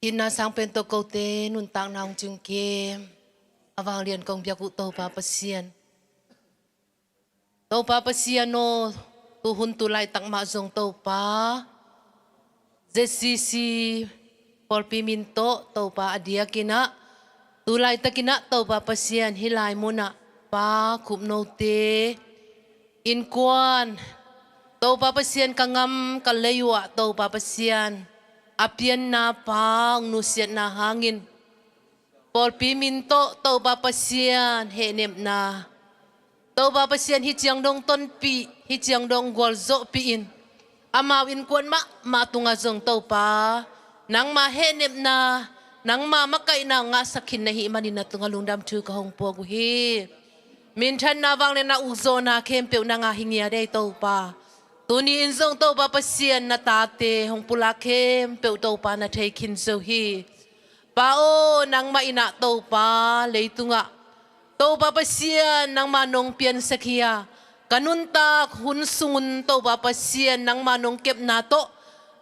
Itna sang pen tawh kote nuntakna hong cingkem a vanglian kong biak uh Topa Pasian. Topa Pasian aw, tuhun tu laitak mah zong Topa, Z C C pawlpi min tawh Topa a diakin ah, tu laitakin ah Topa Pasian hih lai munah Pa, Khup Note, innkuan, Topa Pasian ka ngam ka lei uh ah Topa Pasian a pianna Pa hong nusiatna hangin, pawlpi min tawh Topa Pasian hehnepna, Topa Pasian hih ciang dong tonpih, hih ciang dong gualzawhpih in, amau innkuan mahmah tungah zong Topa, nangma hehnepna, nangma makaihna hong ngahsak khin na hih manin na tungah lungdam thu ka hong puak uh hi. Minthanna, vangliatna, ukzawhna khempeuh nang a hi ngiat ei Topa. Tuni in zong Topa Pasian, na tate hong pulak khempeuh Topa na thei khin zo hi. Pa aw, nangmah in ah Topa, leitungah Topa Pasian, nangma nong piansak hi a, ka nuntak hun sungun Topa Pasian, nangma nong kepna tawh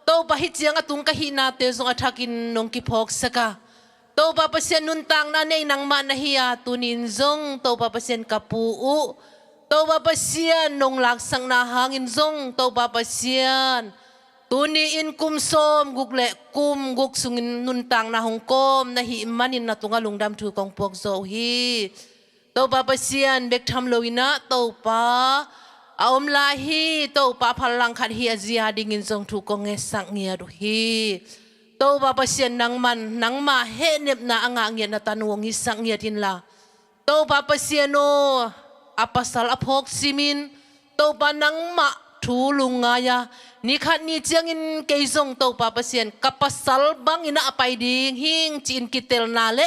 Topa, hih ciang a tung ka hihnate zong a thakin nong kiphawksak a, Topa Pasian, nuntakna nei nangmah na hi a, tuni in zong Topa Pasian ka pu uh Topa Pasian nong laksakna hangin zong Topa Pasian, tuni in kum sawmguk le kum guk sungin nuntakna hong kawm na hih manin na tungah lungdam thu kong puak zaw uh hi. Topa Pasian, bek tham lo in ah Topa, a om lai hi Topa, phal lang khat hi a, zia dingin zong thu kong ngetsak ngiat uh hi. Topa Pasian, nangman nangma hehnepna a ngah ngiat na tanu hong hisak ngiat inla, Topa Pasian aw, a pasal a phawk simin, Topa nangmah thu lungngai a, ni khat ni ciangin kei zong Topa Pasian ka pasal bangin ah a pai ding hing ci-in kitelna le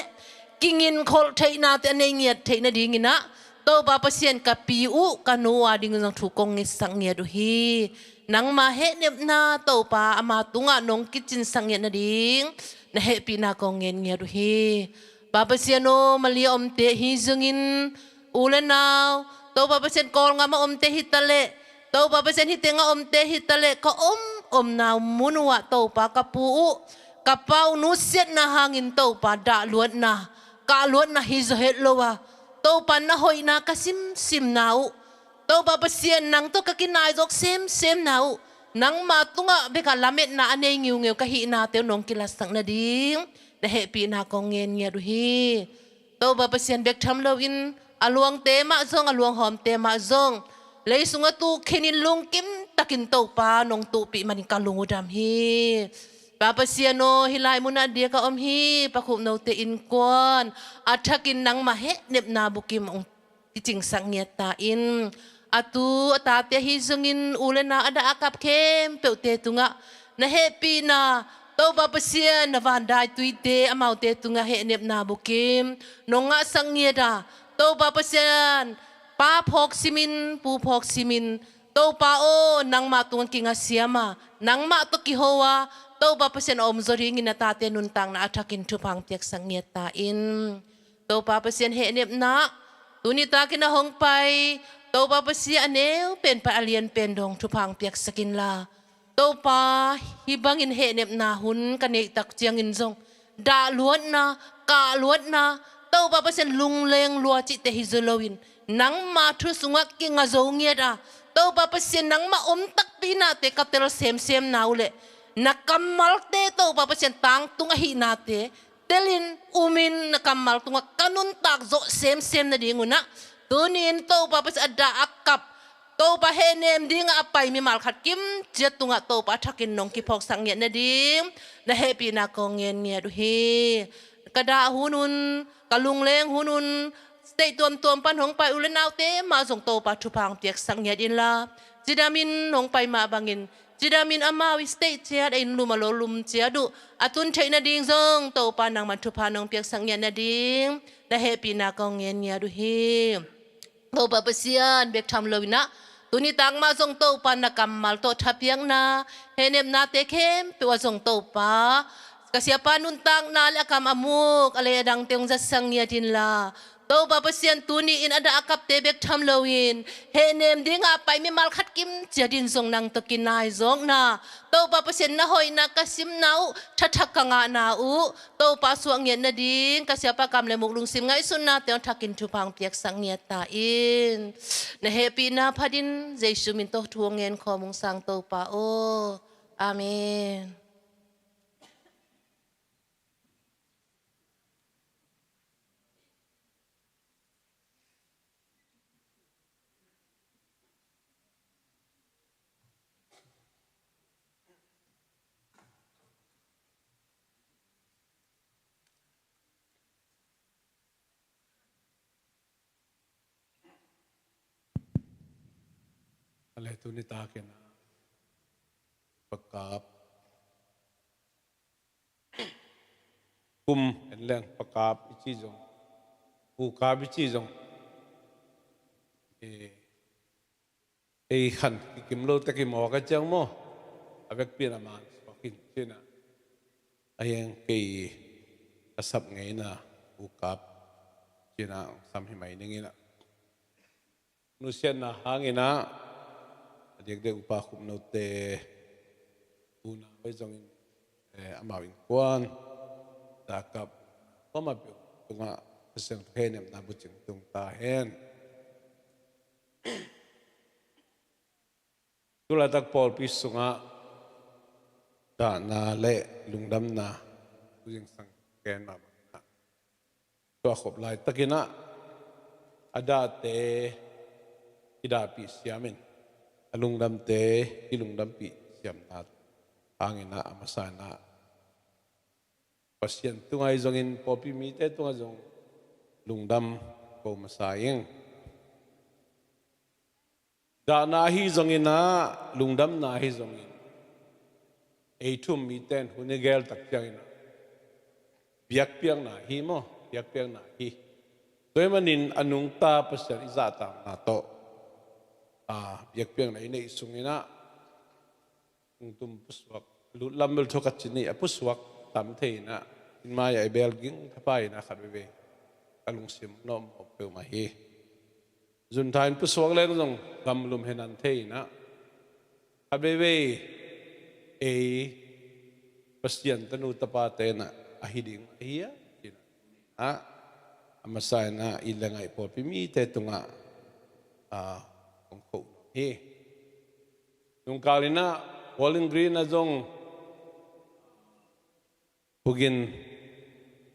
kinginkholh theihnate a nei ngiat theih nadingin ah, Topa Pasian ka pi uh ka nu uh adingin zong thu kong ngetsak ngiat uh hi. Nangma hehnepna Topa ama tungah nong kicinsak ngiat nading na hehpihna kong ngen ngiat uh hi. Pa Pasian aw, Malaysia omte hi zongin, u le nau, Topa Pasian Kawlgam a omte hi taleh, Topa Pasian hih tengah omte hi taleh, ka om omna mun uh ah Topa ka pu uh, ka pa uh nusiatna hangin Topa dahluatna, kahluatna hi zaw het lo a, Topa na hoihna ka simsimna uh, Topa Pasian nang tawh ka kinai zawk semsemna uh, nangma tungah bek a lametna a nei ngiungeu ka hihnate uh nong kilatsak nading na hehpihna kong ngen ngiat uh hi. Topa Pasian, bek tham loin a luangte mah zong, a luanghawmte mah zong, lei sungah tu khenin lungkim takin Topa nong tuhpih manin ka lung uh dam hi. Pa Pasian aw, hih lai munah diak a om hi Pa Khup Note innkuan a thakin nangma hehnepna bukim hong kicingsak ngiat ta in. A tu a tate ahi zongin, u le nau a dah a kap khempeuhte tungah na hehpihna, Topa Pasian, na van daituite amaute tungah hehnepna bukim nong ngahsak ngiat a, Topa Pasian, pa phawk simin, pu phawk simin, Topa aw, nangmah tungah kingasiam a, nangmah tawh kiho a, Topa Pasian a omzaw dingin na tate nuntakna a thakin thupha hong piaksak ngiat ta in. Topa Pasian hehnepna, tuni takin a hong pai Topa Pasian, a neu pen pan a lian pen dong thupha hong piaksak inla, Topa, hih bangin hehnepna hun ka neih tak ciangin zong dahluatna, kahluatna, Topa Pasian lungleng lua cihte hi zaw loin, nangma thu sungah kinga zo ngiat a, Topa Pasian nangmah om takpi nate ka tel semsemna uh leh, na kammalte Topa Pasian tangtung ahihnate telin, umin, na kammal tungah ka nuntak zawh semsem nadingun ah, tuni in Topa Pasian a dah a kap, Topa hehnem dingah a pai mimal khat kimciat tungah Topa a thakin nong kiphawksak ngiat nading na hehpihna kong ngen ngiat uh hi. Ka dah hunun, ka lungleng hunun, state tuamtuam pan hong pai u le naute mah zong Topa thupha hong piaksak ngiat inla, cidamin hong pai mah bangin Cidamin amau i state ciat a inn lum a lo lum ciat uh a tun theih nading zong Topa nangman thupha nong piaksak ngiat nading na hehpihna kong ngen ngiat uh hi. Topa Pasian bek tham loinah tuni tak mah zong Topa na kammal tawh thapiakna, hehnepnate khempeuh ah zong Topa ka siapa nuntakna le a kam a muk a lei a dangte hong zatsak ngiat inla, Topa Pasian tuni in a dah a kapte bek tham loin hehnem dingah a pai mimal khat kim ciatin zong nang tawh kinai zawkna, Topa Pasian na hoihna ka simna uh thathak ka ngahna uh Topa suak ngiat nading ka siapa kam le muk lungsim ngaihsutnate hong thakin thupha hong piaksak ngiat ta in. Na hehpihna phatin Jesu min tawh thu hong ngen khawm ung sang Topa aw. Amen. A le tuni takin a pakap kum en leng pakap i ci zong, ukap i ci zong, e, ei khan kikim lo te kimawk a ciang maw, a vekpi in a man suak in cinah a hiang kei a sap ngeina ukap cinah sam hi mai ning inah nusiatna hanginah a diakdiak upa khupnote unau ei zongin, eh, amau innkuan dakap kuamah peuh tungah Pasian hehnepna bucing tung ta hen. Tulaitak pawlpi sungah dahna le lungdamna bucing sang ken mahmah. Tua khop laitakinah a dahte kidahpih siamin a lungdamte kilungdampih siamna hanginah a masanah Pasian tungah hi zongin pawlpi mite tungah zong lungdam ko masa ing. Dahna ahi zonginah lungdamna ahi zongin ei thu-um mite in hun i geltak cianginah biakpiakna hi maw, biakpiakna hi. Tua ahih manin a nungta Pasian i zahtakna tawh, a, biakpiakna i neih sunginah hong tum pusuak, lutlam bel thawkhat cin i a pusuak tam thei inah in mai-ah i beel ging thapai inah khat veivei ka lungsim nawhmawh peuhmah hi. Zuntha in pusuak leng zong gamlum henan thei inah khat veivei ei Pasian tanu tapate inah ahi ding ahi a cinah a masa inah i le ngaih pawlpi mite tungah, a, kong khoh hi. Nungkal inah Bowling Green ah zong pugin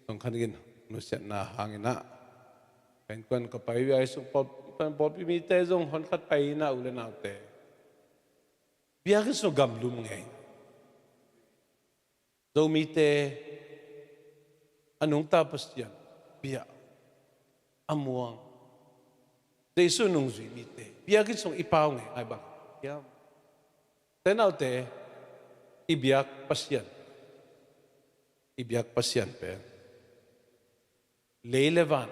songkhan gin nusiatna hanginah ka innkuan ka pai uh a, ahi sung pawlpi mite zong honkhat pai inah u le naute biakinn sung gamlum ngei. Zomite a nungta Pasian bia a muang, Jesu nungzui mite biakinn sung i pau ngeingai bang hiam? Tenaute, i biak Pasian, i biak Pasian pen lei le van,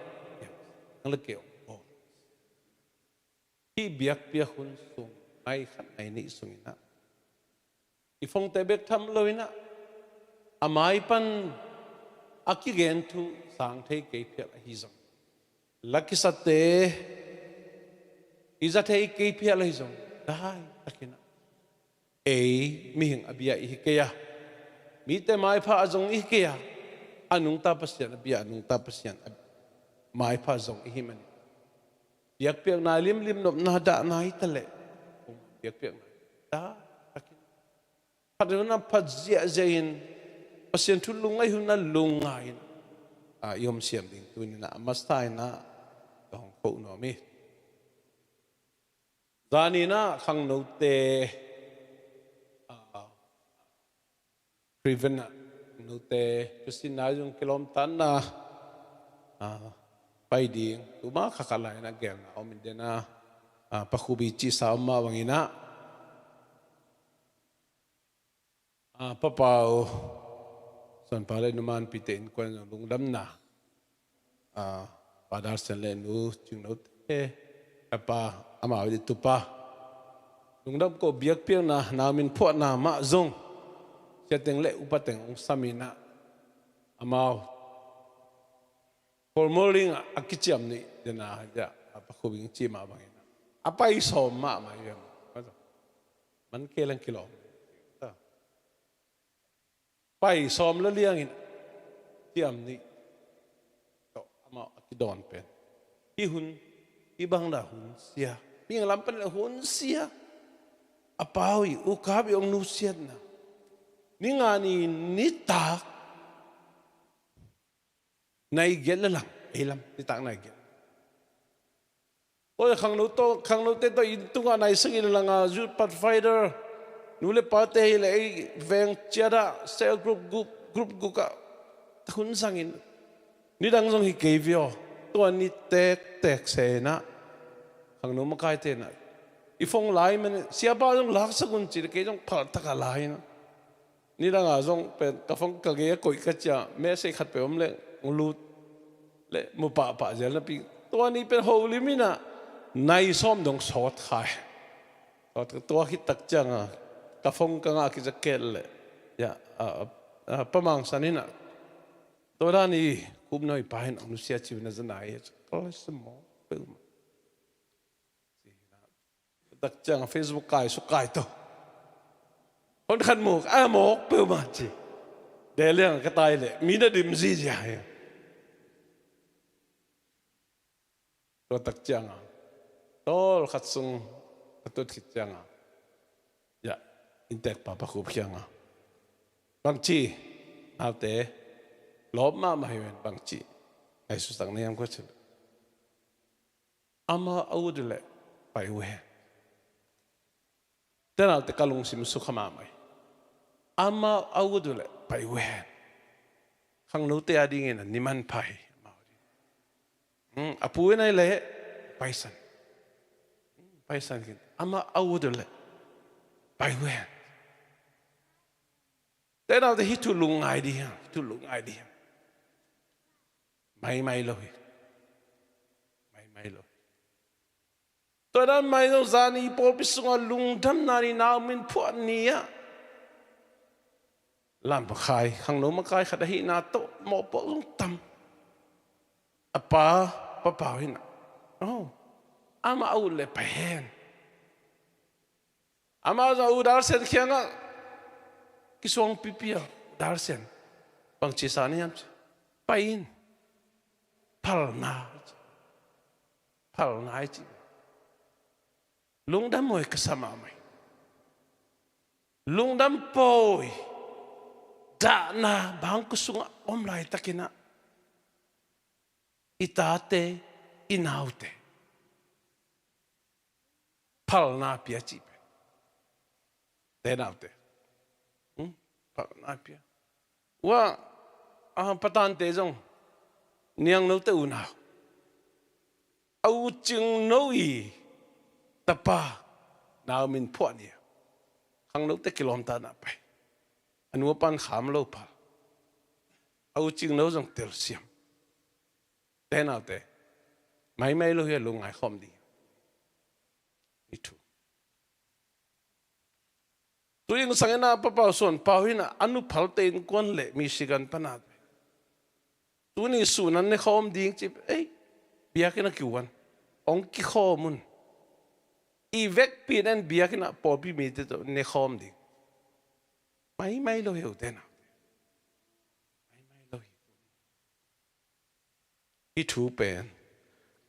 nang le kei hong bawl. Hih biakpiak hun sung ngai khat ngai nih sunginah i phongte bek tham loinah a mai pan a kigen thu sang thei kei phial ahi zong, lakisate i za thei kei phial ahi zong, daitakinah ei mihing a bia i hi kei a, mite maipha a zong i hi kei a, a nungta Pasian a bia, a nungta Pasian a maipha zong i hi manin biakpiakna limlim, nopna dahna hi taleh biakpiakna daitakin phat hun a phat ziahziah in Pasian thu lungngaih hun a lungngai in, a, i om siam ding tuninah a masa inah ka hong khoh nuam hi. Zaninah khangnote, a, Craven ah note tusinna zong kilawmtatna, a, pai ding tuma khakha lainah gelna om in dena, a, pakhubi cihsa om mah banginah Ah, Papau Suan Pau le Nu Manpite innkuan lungdamna, ah, Pa Dar Sian le Nu Cing Note, eh, ka pa, amau i tupa, lungdam ko, biakpiakna, nau min phuahna mah zong, sia teng le upa teng hong sam in ah, amau formal ding a, a kiciam nih, dena, ja, a Pa Khubing ci mah bangin a pai sawm mahmah hi ve. Man ke leng kilawm. Pai sawm la liangin ciam nih tawh amah a kidawn pen. Hih hun, hih bang dah hun sia. Mihing lam pan le hun sia. A pau i, u kap i hong nusiatna. Ni nga ni nitak nai giat le lang, ei lam, nitak nai giat. Tua khangno tawh, khangnote tawh inn tungah nai sagih le langa, youth pathfinder, nu le pate hi le, ei veng ciatah, cell group, group, group gukah, hun zangin, nidang zong hi kei vio, tua ni tektek se inah, khangno makaite inah, i phone lai man, siapa zong laksak un ci le, kei zong phaltak a lai inah. Nidangah zong pen ka phone ka gei a koih ka cia, message khat pe om le, hong lut le, mu pahpah zel napi. Tua ni pen holim inah, nai sawm dong sawt khai. Tua, tua khit tak cianga, ka phone ka ngah kizia ket le. Ya, a, a, a, Pa Mang San inah. Tua dan i, Khup Noi pa in hong nusia ci uh na za nai, ka lai sa mawk peuhmah. Tak ciang Facebook kai, suk kai to. Hon khan mawk, a mawk peuhmah ci. Deh liang ka tai le, mi na dim zizia hi. Tua tak cianga, tawl khat sung ka tut khit cianga, ya, inntek pa Pa Khup kianga, bangci, naute, lawp mahmah hi ven, bangci, ngaihsutsak na hiam ko ci. Amau a ut uh leh pai uh hen. Te naute, ka lungsim sukha mahmah hi. Amau a ut uh leh pai uh hen. Khangnote a dingin a ni manpha hi. Amau a ding. Hmm, a pu in a hi leh paisan. Hmm, paisan khin. Amau a ut uh leh pai uh hen. Te naute, hih thu lungngai dih hiam, hih thu lungngai dih hiam. Maimai lo hi. Maimai lo hi. Tua dan mai zong zani pawlpi sungah lungdamna ni, nau min phuah ni ah, lamkhai, khangno makai khat ahihna tawh mawhpuak zong tam. A pa, Pa Pau hi nah. Oh, amah a ut leh pai hen. Amah zong U Dar Sian kiangah kisuang pipia, U Dar Sian, bangci sa na hiam ci. Pai in. Phalna. Phalna i ci. Lungdam mawi ka sa mahmah hi. Lungdam pawi. Dahna bangkua sungah om laitakin ah, i tate, i naute phalna pia cih pen. Te naute. Hmm? Phalna pia. Ua, a, Pa Tante zong, Niang Note unau, a U Cing No i tapa, nau min phuah ni a, khangnote kilawmtatna pai. A nu a pan kham lo phal. A U Cing No zong telsiam. Te naute, maimai lo hi a, lungngai khawm dih. Ni thu. Tuni sang in ah Pa Pau Suan Pau hi nah, a nu phalte innkuan le Michigan pan a, tuni sun an ne khawm ding ci, ei, biakinn ah kiuan, hong kikhawm un. I vekpi in biakinn ah pawlpi mite tawh ne khawm ding. Maimai lo hi uh te naute. Maimai lo hi. Hih thu pen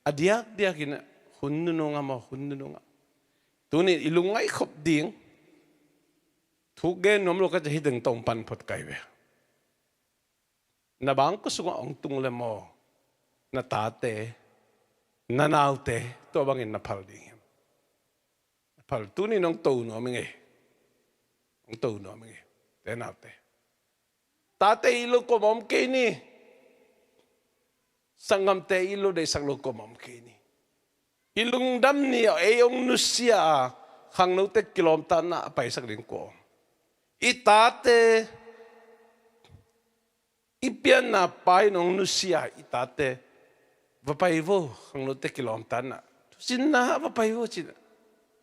a diakdiak in hun nunung a maw, hun nunung a. Tuni i lungngaih khop ding thu gen nuam lo ka ci, hih teng tawh pan phot kai ve. Na bangkua sungah hong tung le maw, na tate, na naute, tua bangin na phal ding hiam? Na phal, tuni nong to nuam ing ei. Nong to nuam ing ei. Te naute. Tate it lo kuamah om kei ni. Sanggamte it lo, deihsak lo kuamah om kei ni. I lungdam ni a, ei hong nusia a, khangnote kilawmtatna a paisak ding kua om? I tate, i pianna pa in hong nusia i tate, va pai vo, khangnote kilawmtatna, thusinna va pai vo ci-in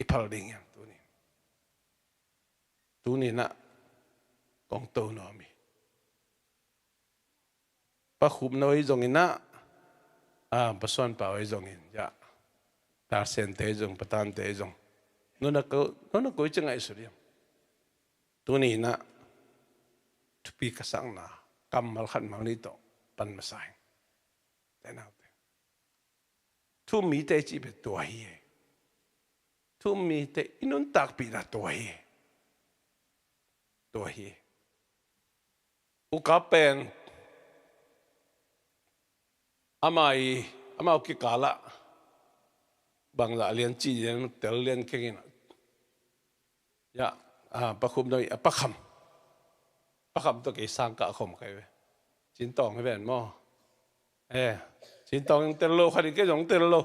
i phal ding hiam tuni? Tuni-in ah kong to nuam hi. Pa Khupno ahi zongin ah, ah, Pa Suan Pau ahi zongin, ya, Tarsen te ahi zong, Pa Tan te ahi zong, nuna ko, nuna ko i ci ngaihsut hiam? Tuni-in ah thupi ka sakna kammal khat mal nih tawh pan masa ing. Te naute, thu-um mite i cih pen tua hi. Thu-um mite i nuntakpihna tua hi. Tua hi. U Kap pen amah i, amau kikal ah bangzah lian ci lian, tel lian keng in ah, ya, ah, Pa Khupno i, ah, Pa Kham. Pa Kham tawh kei sang kah khawm ka hi ve. Cintawng hi ven maw? Eh, Cintawng in tel lo, khat in kei zong tel lo.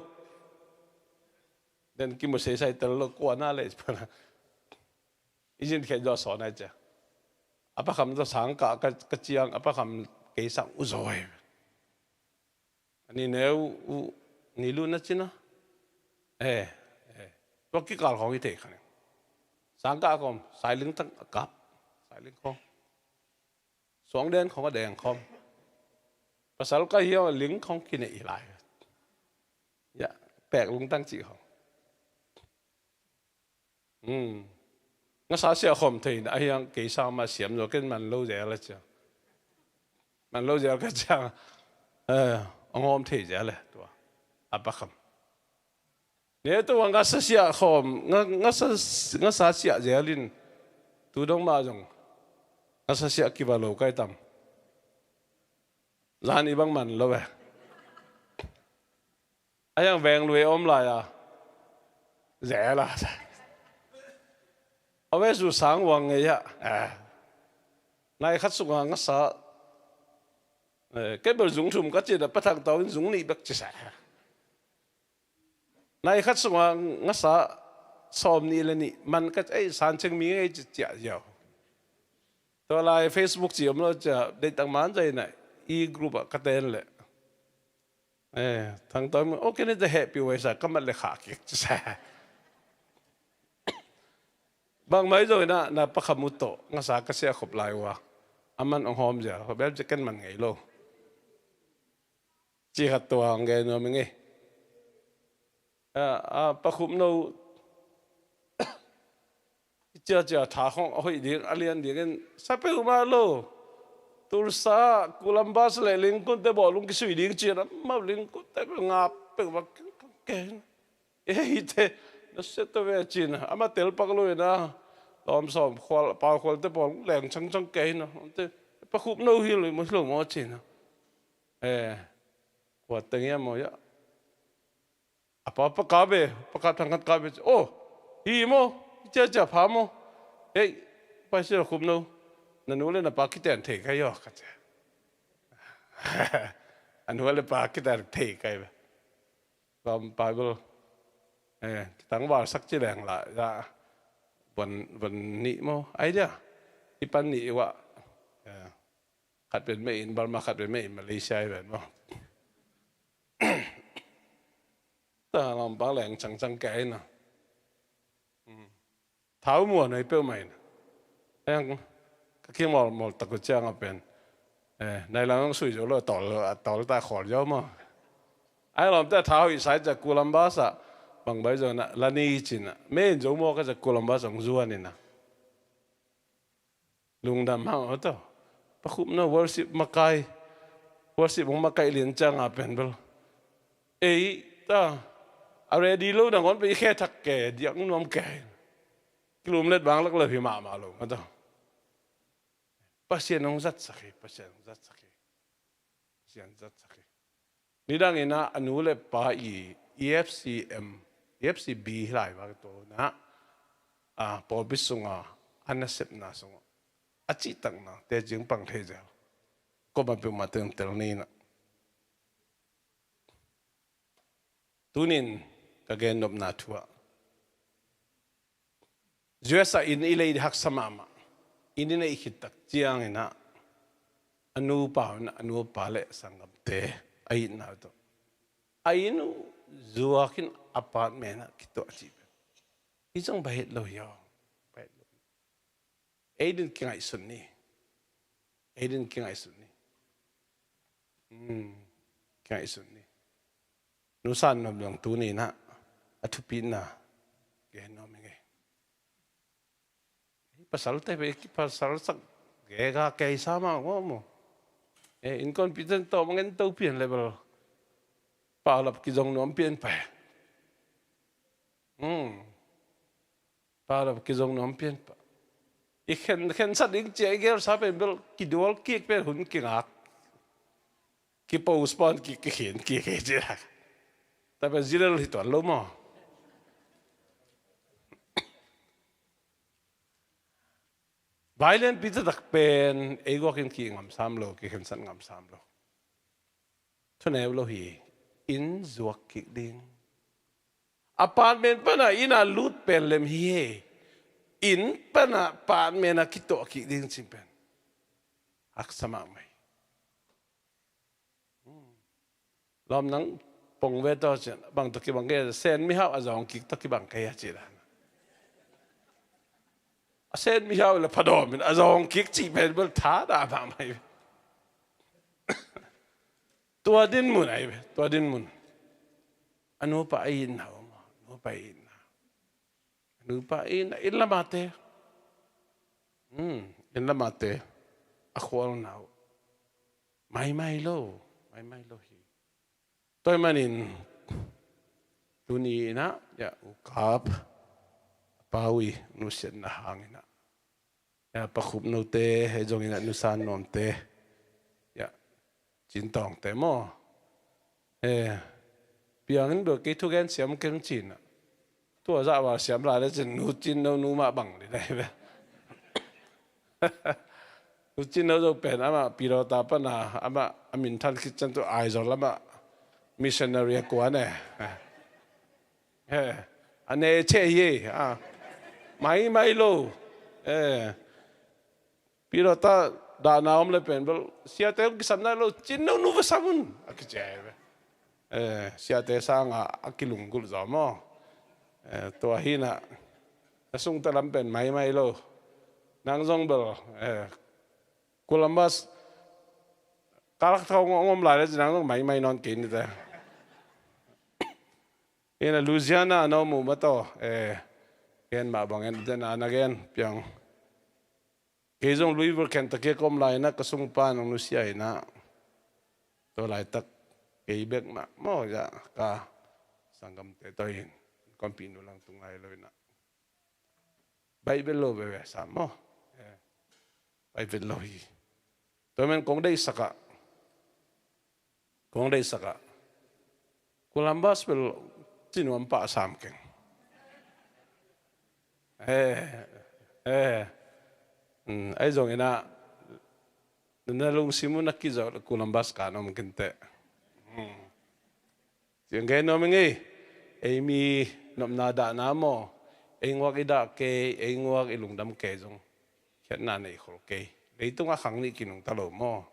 Den kimu seisai tel lo, kua na le. I zin khia zaw sawn ai cia. A Pa Kham tawh sang kah ka, ka ciang, a Pa Kham kei sang uh zaw hi. A ni neu uh, ni lu na cina. Eh, eh. Tua kikal khawng i thei kha ning. Sang kah khawm, Sailing tang a kap. Sailing khawng. Suang den khawng a deng khawm. Pasal ka hiam a ling khawng kinei hi lai. Ya, pek lungtang cih khawng. Hmm. Ngasa siah khawm thei na, a hiang kei sang mah siam zaw, ken man lo zel a cia. Man lo zel ka ciang, eh, a ngawm thei zel e, tua. A Pa Kham. Ne tua ngasa siah khawm, nga, ngasa, ngasa siah zel in, tu dong mah zong ngasa siah kiva lo kai tam. Zan i bang man lo e. A hiang veng lui a om lai a, zel a. A ve su sang uang ngei a. Eh. Nai khat sungah ngasa, eh, kei bel zung thum ka ci a, Pa Thang Tau in zung nih bek ci sa. Nai khat sungah ngasa sawm nih le nih man ka, ei, San Ceng mi ngei ci ciah ziau. Tua lai Facebook ci om lo cia, deih tak man zai na, i group ah ka ten leh. Eh, Thang Tau, oh, kei ni te hehpih uh ei sa, ka mat le khah kik ci sa. Bangmah hi zongin ah, na Pa Kham uh tawh ngasa ka siah khop lai uh a, a man hong hawm zel, khop bel ci ken man ngei lo. Ci khat tua hong gen nuam ing ei. Ah, ah, Pa Khupno i ciacia tha khawng a hoih ding, a lian dingin sa peuhmah lo. Tulsa, Columbus le Lincoln te bawlung kisui ding ci-in amau Lincoln te peuh ngap peuhmah keng keng. Eite na sia ta ve ci-in amah tel pak lo in a, lawm sawm khual, Pau Khual te pawl leng cangcang kei in a, Pa Khupno hi lo maw, hi lo maw ci-in a. Eh, kua teng hiam maw ia? A Pa, Pa Kap e, Pa Kap Thang Khat Kap e. Oh, hi maw? Ciacia pha maw? Ei, Pa Sia Khupno, na nu le na pa kiten thei kai aw, ka ci. A nu le pa kiten thei kai ve. Lawm Bible, eh, kitangval sak ci leng la, ya, von, von nih maw? Ai dia, i pan nih i wah. Eh, khat pen mei in Burma, khat pen mei in Malaysia i ven maw? Ta lampang leng cangcang kei na. Hmm. Thau muan ai peuhmah in. Eng, ka kimawlmawl tak uh ciang a pen. Eh, nai lang sui zo lo, tawl, tawl ta khawl zo maw? Ai lawm ta thau i sai ca Columbus ah. Bang bai zo na, la ni ci-in a. Mei in zo maw ka ca Columbus hong zuan in a. Lungdam hang aw ta. Pa Khupno worship makai. Worship hong makai lian ciang a pen bel. Ei, ta. A ready lo nangawn pen i khe thak ke, diak nuam ke. Kilum let bang lak lo hi mahmah lo, mata. Pasian hong zatsak hi, Pasian hong zatsak hi. Pasian zatsak hi. Nidang in a, a nu le pa i, E F C M, E F C B hi lai vak to na, a, pawlpi sunga, a nasepna sunga, a cihtakna, te cing pang thei zel. Koma peuhmah teng tel ni na. Tunin ka gen nopna thu ah, U S ah inn i lei di haksa mahmah. inn i neih khit tak ciangin ah a nupa un ah a nupa le sanggamte a itna uh tawh a inn uh zuakin apartment ah kituah cih pen hi zong bang het lo hi aw. Bang het lo hi. Ei din kingaihsun ni. Ei din kingaihsun ni. Hmm. Kingaihsun ni. Nusan nuam zong tuni in ah a thupitna gen nuam hi ngei. Pasalte pe ki pasal sak gega kei sa mah ngawh maw. Eh, innkuanpihte tawh mangin to pian le bel. Paulap kizong nuam pian pai. Hmm. Paulap kizong nuam pian pa. I khen, khensat ding cia i gelsa pen bel kidual kik pen hun kingak. Ki postpone kik, kikhen kik hi cia. Tua pen zilel hi tuan lo maw. Vai lianpi taktak pen ei guakin kih ngamsam lo, kikhensat ngamsam lo. Thuneu lo hi. Inn zuak kik ding. Apartment pana inn a lut pen lem hi he. Inn pana apartment a kituah kik ding cin pen haksa mahmah hi. Lawm nang pong ve tawh cian bang tawh kibang kei a, Sen mihau a zawng kik tawh kibang kei a ci dan. A Sen mihau le phadawm in a zawng kik cih pen bel tha dah mahmah hi. Tua dinmun ahi ve, tua dinmun. A nupa a itna uh maw, nupa a itna. Nupa in, inn lamate. Hmm, inn lamate. A khualna uh maimai lo, maimai lo hi. Tua ahih manin tuni in ah, ya, U Kap, a pau i nusiatna hangin ah, ya, Pa Khup Note, hei zongin ah Nusan Nuamte, ya, Cin Tawngte maw. Eh, piangin bel kei thugen siam keng cin ah. Tua zah val siam lai le cin Nu Cin No nu mah bang li dai ve. Nu Cin No zo pen amah pilota pana amah a minthan khit ciang tu Aizawl amah missionary a kuan e. Eh, a ne che hi e, ah. Maimai lo. Eh. Pilota dahna om le pen bel siate kisam nai lo, Cin No nu va sam un a kici hi ve. Eh, siate sanga a kilunggulh zaw maw. Eh, tua hi in ah na sungte lam pen maimai lo. Nang zong bel, eh, Columbus kalak thawng ong om lai le ci nang zong maimai nawn kei ni te. Ina Louisiana na om uh mataw, eh, gen mah bang en den a na gen piang. Kei zong Louisville, Kentucky ka om lai in ah ka sungpa nang nusia in ah. Tua laitak kei bek mah maw, ya, ka sanggamte tawh in kongpi nu lang tung lai lo in ah. Baih vet lo veve sam maw. Eh, baih vet lo hi. Tua men kong deihsak ah, kong deihsak ah, Columbus bel ci nuam pah sam keng. Eh, eh. Hmm, ahi zongin ah na lungsim uh na kizawh Columbus kan om kei inteh. Hmm. Ciang gen nuam ing ei. Ei mi nopna dahna maw, ei nguak i dah kei, ei nguak i lungdam kei zong khiatna nei khol kei. Leitung a khang nih kinungta lo maw.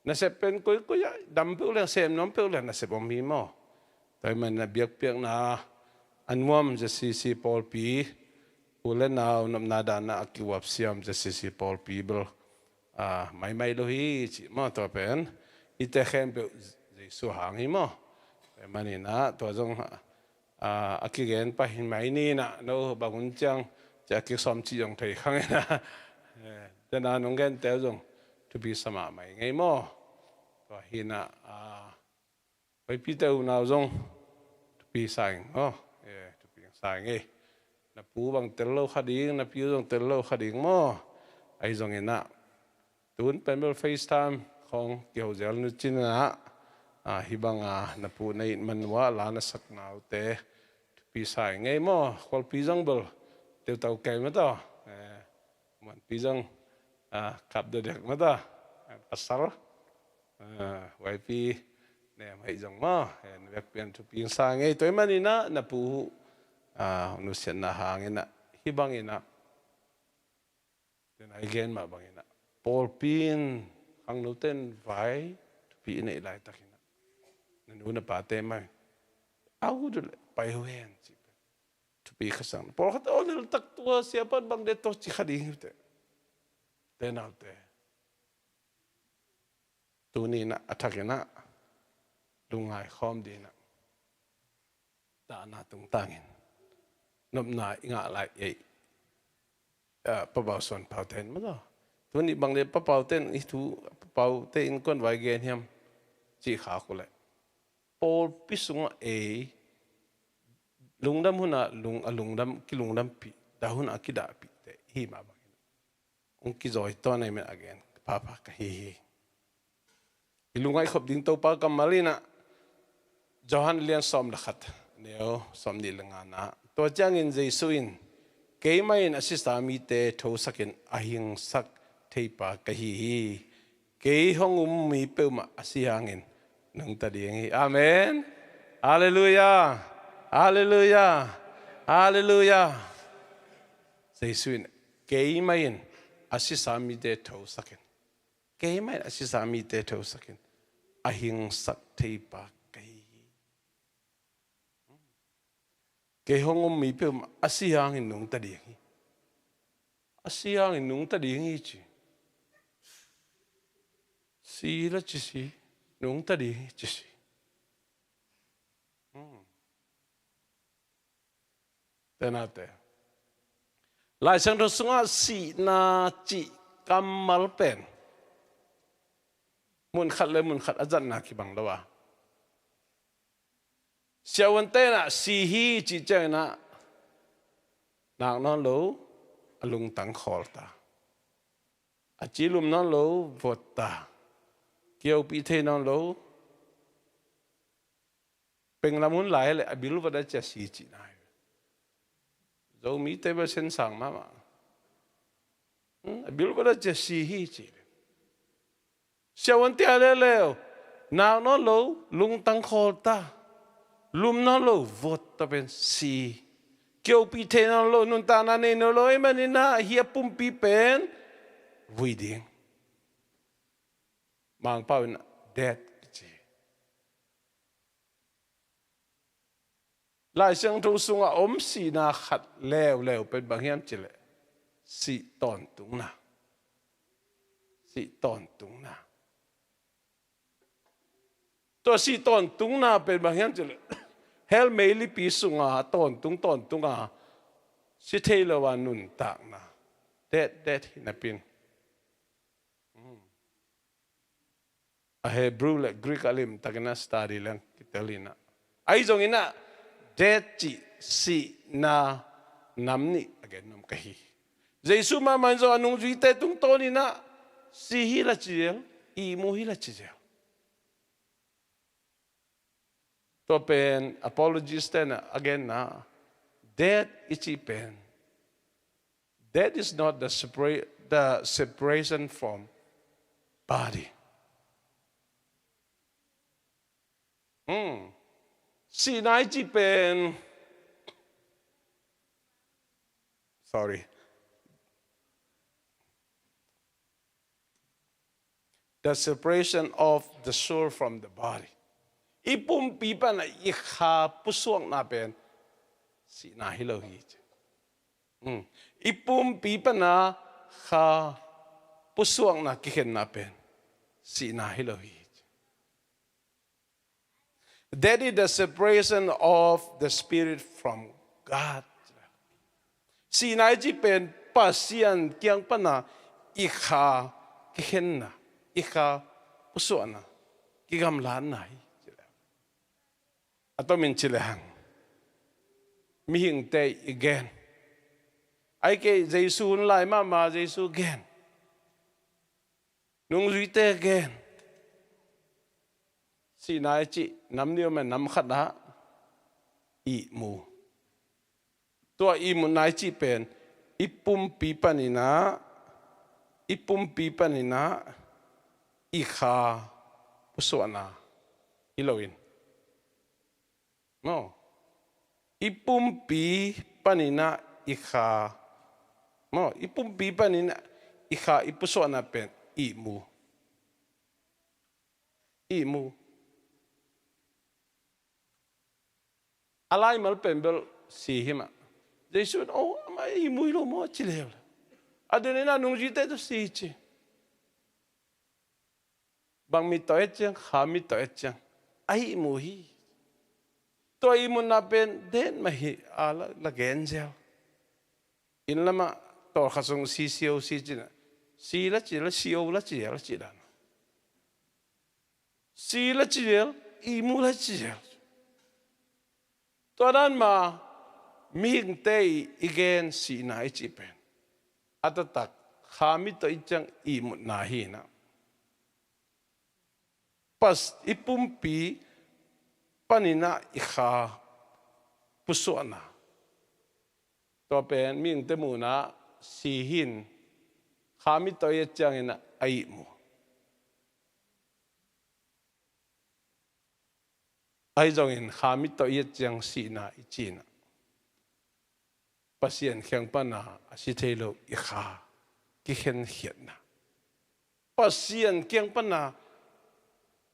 Nasep pen koikoi ah dam peuh leng, sem nuam peuh leng nasep om hi maw. Tua ahih manin a biakpiakna a nuam Z C C pawlpi, u le nau nopna dahna a kiuap siam Z C C pawlpi bel, ah, maimai lo hi cih maw. Tua pen hihte khempeuh Jesu hang hi maw. Tua ahih manin ah tua zong, ah, a kigen pah hi mai ni in ah, no bang hun ciang ci a kisawm cih zong thei khang in ah. Eh, dena nong gente uh zong thupi sa mahmah ing ei maw. Tua hi in ah, ah, Vaipite unau zong thupi sa ing, aw, eh, thupi sa ing ei. Na pu bang tel lo kha ding, na pi uh zong tel lo kha ding maw. Ahi zongin ah tun pen bel FaceTime khawng kiho zel Nu Cin in ah, ah, hih bang a na pu na it man uh ah la na sakna uh te thupi sa ing ei maw. Khualpi zong bel teutau kei mataw. Eh, Muanpi zong, ah, kap dodek mataw. Eh, pasal, ah, Vaipi ne mai zong maw. Eh, na vek pian thupi sa ing ei. Tua ahih manin ah na pu uh, ah, nusiatna hangin ah hih bangin ah Tena i gen mah bangin ah, pawlpi in, khangnote in vai thupi i neih laitakin ah, na nu na pate mah in, "Au, du le, pai uh hen," ci pen thupi kha sang. Pawlkhat aw, lel tak tua siapa in bang de tawh ci kha ding hi uh teh. Tenaute, tuni in ah a thakin ah lungngai khawm ding in ah, dahna tungtangin nopna i ngah lai ei, ah, Papau Suan Pau te in maw. Tuni bang le Papau te in i thu, Papau te in kuan vai gen hiam cih khak uh leh, pawlpi sungah ei lungdam hunah lung, a lungdam, kilungdampih, dah hunah kidahpih te hi mah bangin hong kizawi tawn ahih man a gen phapha ka hi hi. I lungngaih khop ding Topa kammal in ah, Johan lian sawm le khat, neu sawmnih le ngana ah, tua ciangin Jesu in, "Keimah in a sisa mite thosakin a hingsak theipa ka hi hi. Kei hong um mi peuhmah a si hangin nungta ding hi." Amen. Halleluiah. Halleluiah. Halleluiah. Jesu in, "Keimah in a sisa mite thosakin, keimah in a sisa mite thosakin a hingsak theipa ka hi hi. Kei hong um mi peuhmah a si hangin nungta ding hi. A si hangin nungta ding hi," ci. Si la ci si, nungta ding hi ci si. Hmm. Tenate, Lai Siangtho sungah sihna cih kammal pen mun khat le mun khat a zatna kibang lo a, siavuante in ah si hi cih ciangin ah, nak nawn lo, a lungtang khawl ta, a ci lum nawn lo, vot ta, kiopih thei nawn lo, penglam hun lai le a bil vot a cia si cihna hi. Zomite bel sensang mahmah. Hmm, a bil vot a cia si hi ci. Siavuante a leuleu, nak nawn lo, lungtang khawl ta, lum nawn lo, vot ta pen si. Kiopih thei nawn lo, nuntakna nei nawn lo ahih manin ah, hih a pumpi pen vui ding. Mangpau in ah dead kici. Lai Siangtho sungah om sihna khat leuleu pen bang hiam cih leh, sih tawntungna. Sih tawntungna. Tua sih tawntungna pen bang hiam cih leh, hell meilipi sunga tawntung tawntunga si thei lo a nuntakna, dead, dead hi napi in. Hmm. A Hebrew le Greek a limtakin a study leng kitel in ah, ahi zongin ah, dead cih sihna nam nih a gen nuam ka hi. Jesu mahmah in zong a nungzuite tungtawn in ah, si hi la ci zel, ihmu hi la ci zel. Tua pen apologist te in ah a genna, dead i cih pen, dead is not the separa-, the separation from body. Hmm. Sihna i cih pen, sorry. The separation of the soul from the body. I pumpi pana i kha pusuakna pen sihna hi lo hi. Hmm. I pumpi pana kha pusuakna kikhenna pen sihna hi lo hi. That is the separation of the spirit from God. Sihna i cih pen Pasian kiang pana i kha kikhenna, i kha pusuahna, kigamlatna hi. A tomin ci lehang, mihingte i gen, ahih kei Jesu hun lai mahmah Jesu gen, nungzuite gen, sihna i cih nam nih om a, nam khat ah ihmu. Tua ihmutna i cih pen i pumpi panin ah, i pumpi panin ah i kha pusuahna hi loin, maw, i pumpi panin ah i kha, maw, i pumpi panin ah i kha i pusuahna pen ihmu. Ihmu. A laimal pen bel si hi mah. Jesu in, "Oh, amah ihmu hi lo maw?" ci leuleu. A denin a nungzuite tawh si ci. Bang mit tawh et ciang, kha mit tawh et ciang, a ihmu hi. Tua ihmutna pen den mah hi a la, la gen zel. Inn lamah tawlkhat sung si, si o si cin a, si la ci, la si o la ci, la ci dan. Si la ci zel, ihmu la ci zel. Tua dan mah mihingte i, i gen sihna i cih pen a taktak kha mit tawh et ciang ihmutna hi na. Pas i pumpi panin a i kha pusuahna. Tua pen mihingte muhna si hi in, kha mit tawh i et ciangin a ihmu. Ahi zongin kha mit tawh i et ciang sihna i cih na, Pasian kiang pana a si thei lo i kha kikhenkhiatna. Pasian kiang pana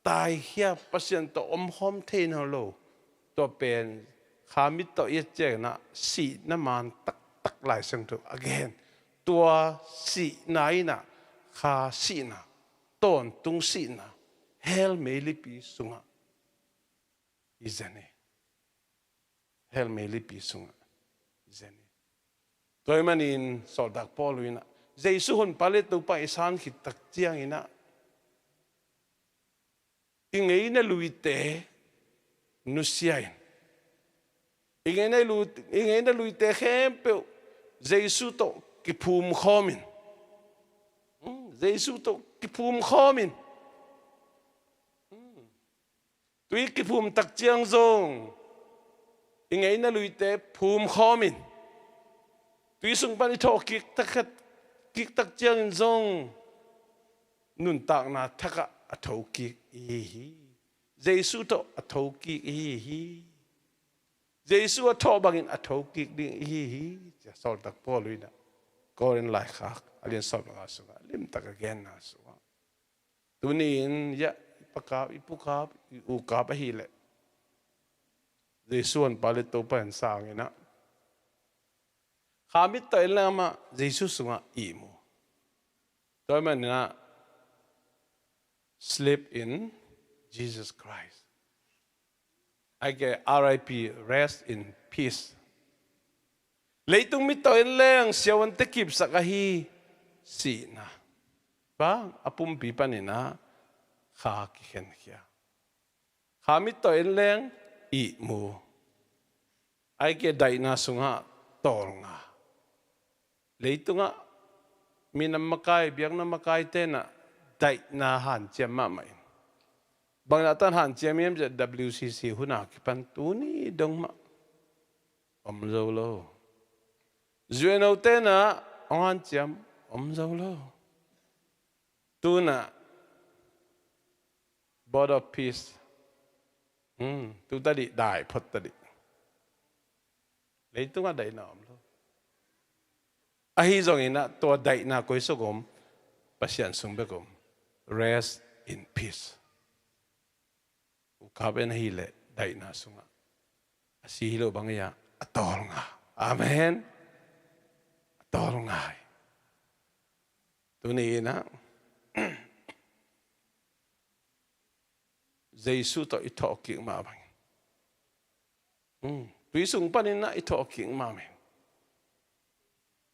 taikhia, Pasian tawh omkhawm thei nawn lo. Tua pen kha mit tawh i et ciangin a sihna man taktak Lai Siangtho a gen. Tua sihna in a kha sihna, tawntung sihna, hell meilipi sungah i zen hi. Hell meilipi sungah i zen hi. Tua ahih manin sawltak Paul in a, Jesu honpa le Topa i san khit tak ciangin a, i ngeina luite nusia in, i ngeina lu-, i ngeina luite khempeuh Jesu tawh kiphum khawm in. Hmm, Jesu tawh kiphum khawm in. Hmm. Tui kiphum tak ciang zong i ngeina luite phum khawm in. Tui sung pan i thawh kik tak, kik tak ciangin zong nuntakna thakah a thokik i hi hi. Jesu tawh a thokik i hi hi. Jesu a thawh bangin a thokik ding i hi hi. Cia sawltak Paul in a Korin laikhak a lian sawm le nga sungah limtak a genna sungah. Tuni-in, ya, i pakap, i pukap, i ukap ahih leh Jesu honpa le Topa in sang in a, kha mit tawh en leng amah Jesu sungah ihmu. Tua ahih manin a, sleep in Jesus Christ. Ahih kei leh R I P, rest in peace. Leitung mit tawh en leng siavuante kipsak ahi sihna. Bang a pumpi panin a kha kikhenkhia. Kha mit tawh en leng ihmu. Ahih kei leh daihna sungah tawlnga. Leitungah minam makai, biakna makaite in a daihna hanciam mahmah in. Bang in a tan hanciam hiam cih leh W C C hun a kipan tuni dong mah om zo lo. U N O te in a hong hanciam om zo lo. Tu in a Board of Peace. Hmm, tu tadih, dai phot tadih. Leitungah daihna om lo. Ahi zongin a tua daihna koi sungah om, Pasian sung bek om. Rest in peace. Ukap en ahih leh daihna sungah. A si hi lo bang hi a, a tawlnga. Amen. A tawlnga hi. Tuni in a Jesu tawh i thawhkik mah bangin. Hmm. Tui sung panin a i thawhkik mah bangin.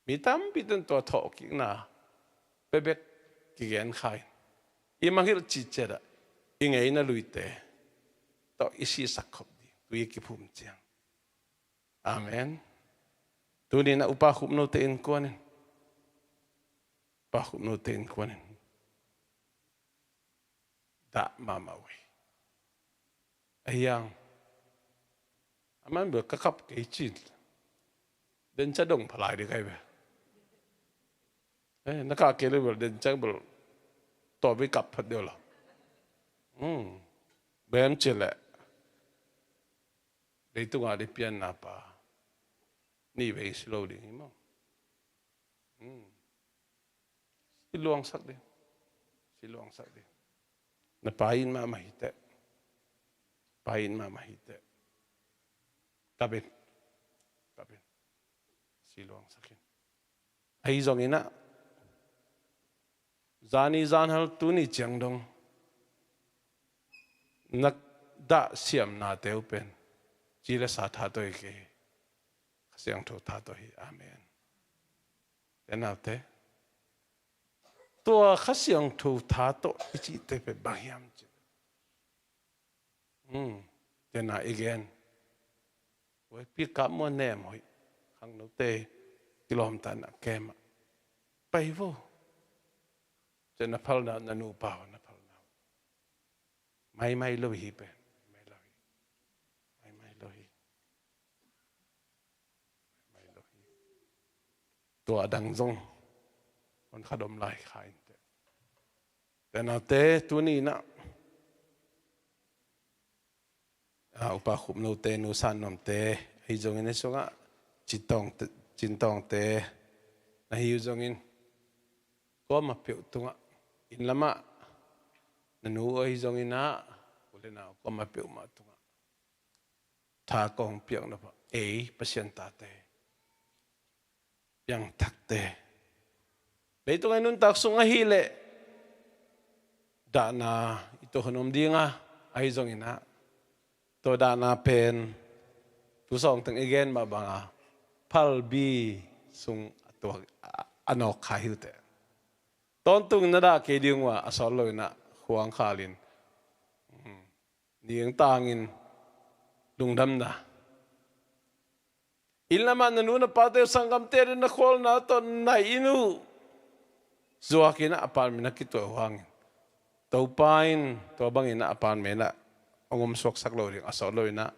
Mi tampi ten tua thawhkikna pia bek kigen kha in. I mangngilh cihciat ah i ngeina luite tawh i sisak khop ding. Tui kiphum ciang. Amen. Tuni in a upa khupnote innkuan in. Upa khupnote innkuan in. Dah mahmah uh hi. Ahi hang. Aman bel ka kap kei cin. Denca dong phalai ding kai bel. Eh, na kah kei le bel denca bel. Tua bel kap phat deuh lo. Hmm. Bem cin leh. Leitung a ding pianna pa. Ni vei si lo ding hi maw. Hmm. Siluangsak ding. Siluangsak ding. Na pai in mahmah hi teh. Pai in mahmah hi teh. Tap in. Tap in. Siluangsak in. Ahi zongin ah, zani zanhal tuni ciang dong na dah siamnate uh pen ci le sa tha tawh hi kei hi. Kha Siangtho tha tawh hi. Amen. Te naute, tua Kha Siangtho tha tawh i cihte pen bang hiam cih, hmm, tena i gen. Oi, pi kap mua nem hoih. Khangnote kilawmtatna kem ah pai vo. Cia na phalna, na nupa na phalna maimai lo hi pen. Maimai lo hi. Maimai lo hi. Maimai lo hi. Tua a dang zong hon khat om lai kha in teh. Te naute, tuni in ah, a, Upa Khupnote, Nu Sannomte, ahi zongin, ahi sungah Cintawngte, Cintawngte na hi uh zongin, kuamah peuh tungah, inn lamah na nu ahi zongin ah, u le nau kuamah peuhmah tungah tha kong piakna pah ei Pasian tate, piangthakte, leitungah i nuntak sung ahih leh dahna i tuah hun om ding a, ahi zongin ah, tua dahna pen tu sawng teng i gen mah banga phalbi sung a tuak, a, a nawk kha hi uh teh. Tawntung na dah kei ding uh a, a sawt lo in ah khuang khal in, hmm, ning tangin lungdamna. Inn lamah na nu na pate uh sanggamte le na khawlna tawh nai in uh. Zuak in ah apartment a kituah uh hangin, Topa in tua bangin ah apartment ah hong om suaksak lo ding, a sawt lo in ah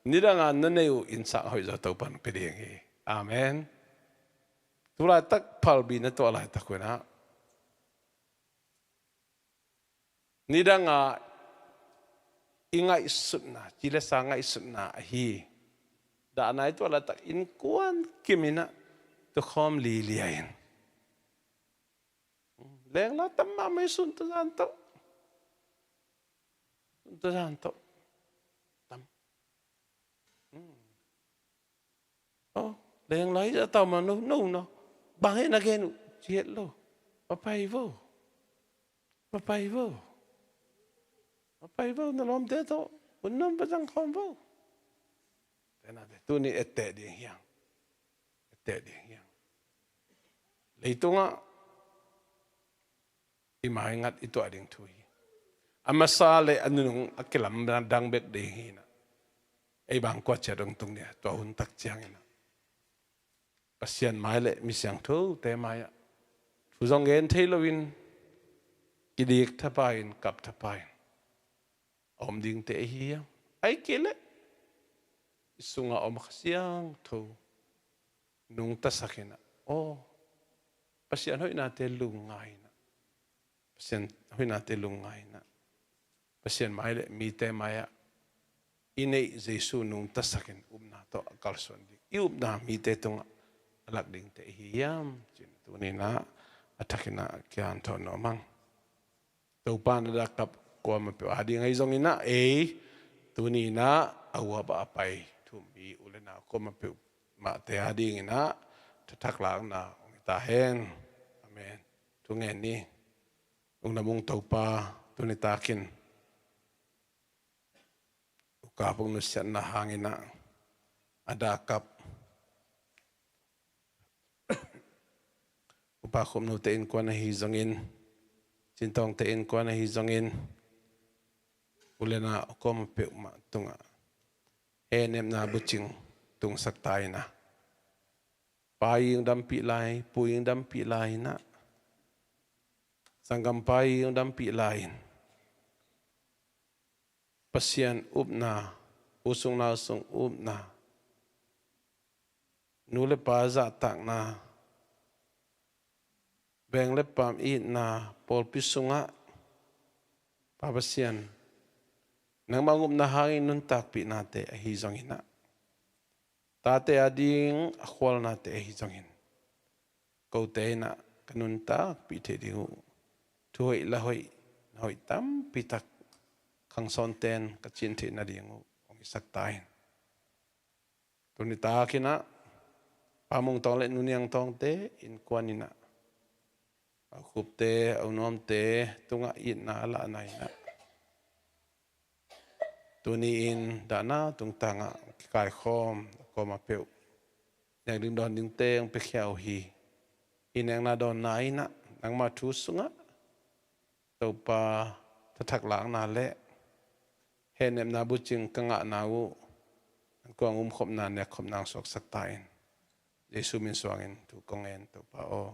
nidangah na neih uh inn sang hoih zaw Topa in hong pia ding hi. Amen. Tu laitak phalbi na tuah laitak uh in ah, nidangah i ngaihsutna, ci le sa ngaihsutna ahi dahna i tuah laitak innkuan kim in ah tukhawm lilia in. Lengla tam mahmah hi, sun tawh zan tawh. Sun tawh zan tawh. Tam. Hmm. Oh, leng lai a tau ma no, no, no. Bang heh na gen uh, ci het lo. Papai vo. Papai vo. Papai vo, na lawmte tawh hun nuam va zang khawm vo. Te nate, tuni etteh ding hiang. Etteh ding hiang. Leitungah i maingat i tuah ding thu hi. A masa le a nunung a kilamdang bek ding hi in ah, ei bang kua ciat hong tung ding a, tua hun tak ciangin ah Pasian mai le mi siangthote mai-ah thu zong gen thei loin kidik thapai in, kap thapai in a om dingte ahi hiam? Ahih kei leh i sungah a om Kha Siangtho nungtasak in ah, aw, Pasian hoihnate lungngai in ah, Pasian hoihnate lungngai in ah, Pasian mai le mite mai-ah i neih Jesu nungtasak in upna tawh a kalsuan ding, i upna mite tungah a lak dingte ahi hiam cih tuni in ah a thak in ah kihanthawn nuam hang. Topa in a dah kap kuamah peuh ading ahi zongin ah, ei tuni in ah a huap ah a pai thu-um i u le nau kuamah peuhmahte ading in ah thathak lakna hong hi ta hen. Amen. Thu ngen ni. Lungdam ung Topa, tuni takin U Kap Hong nusiatna hangin ah a dah kap Upa Khupnote innkuan ahi zongin, Cintawngte innkuan ahi zongin, u le nau kuamah peuhmah tungah hehnepna bucing tungsak ta in ah, Pa in hong dampih lai, Pu in hong dampih lai in ah, sanggampa in hong dampih lai in, Pasian upna, u sung nau sung upna, nu le pa zahtakna, veng le pam itna, pawlpi sungah Pa Pasian nangmah hong upna hangin nuntakpihnate ahi zongin ah, tate ading a khualnate ahi zongin, kote in ah ka nuntakpih theih ding uh, thu hoih la hoih, na hoih tampi tak khangsawnten ka cin theih nading uh hong hisak ta in. Tuni takin ah Pa Mung Tawng le Nu Niang Tawngte innkuan in ah, a ukhupte, a unuamte tungah itna a lahna in ah, tuni-in dahna tungtangah kikaikhawm a kawm a peuh nek ding dawn dingte hong piakhia uh hi. Hih nekna dawnna in ah nangmah thu sungah Topa thathak lakna le hehnepna bucing ka ngahna uh, an kuang umkhopna nekkhopna hong suaksak ta in. Jesu min suangin thu kong ngen, Topa aw.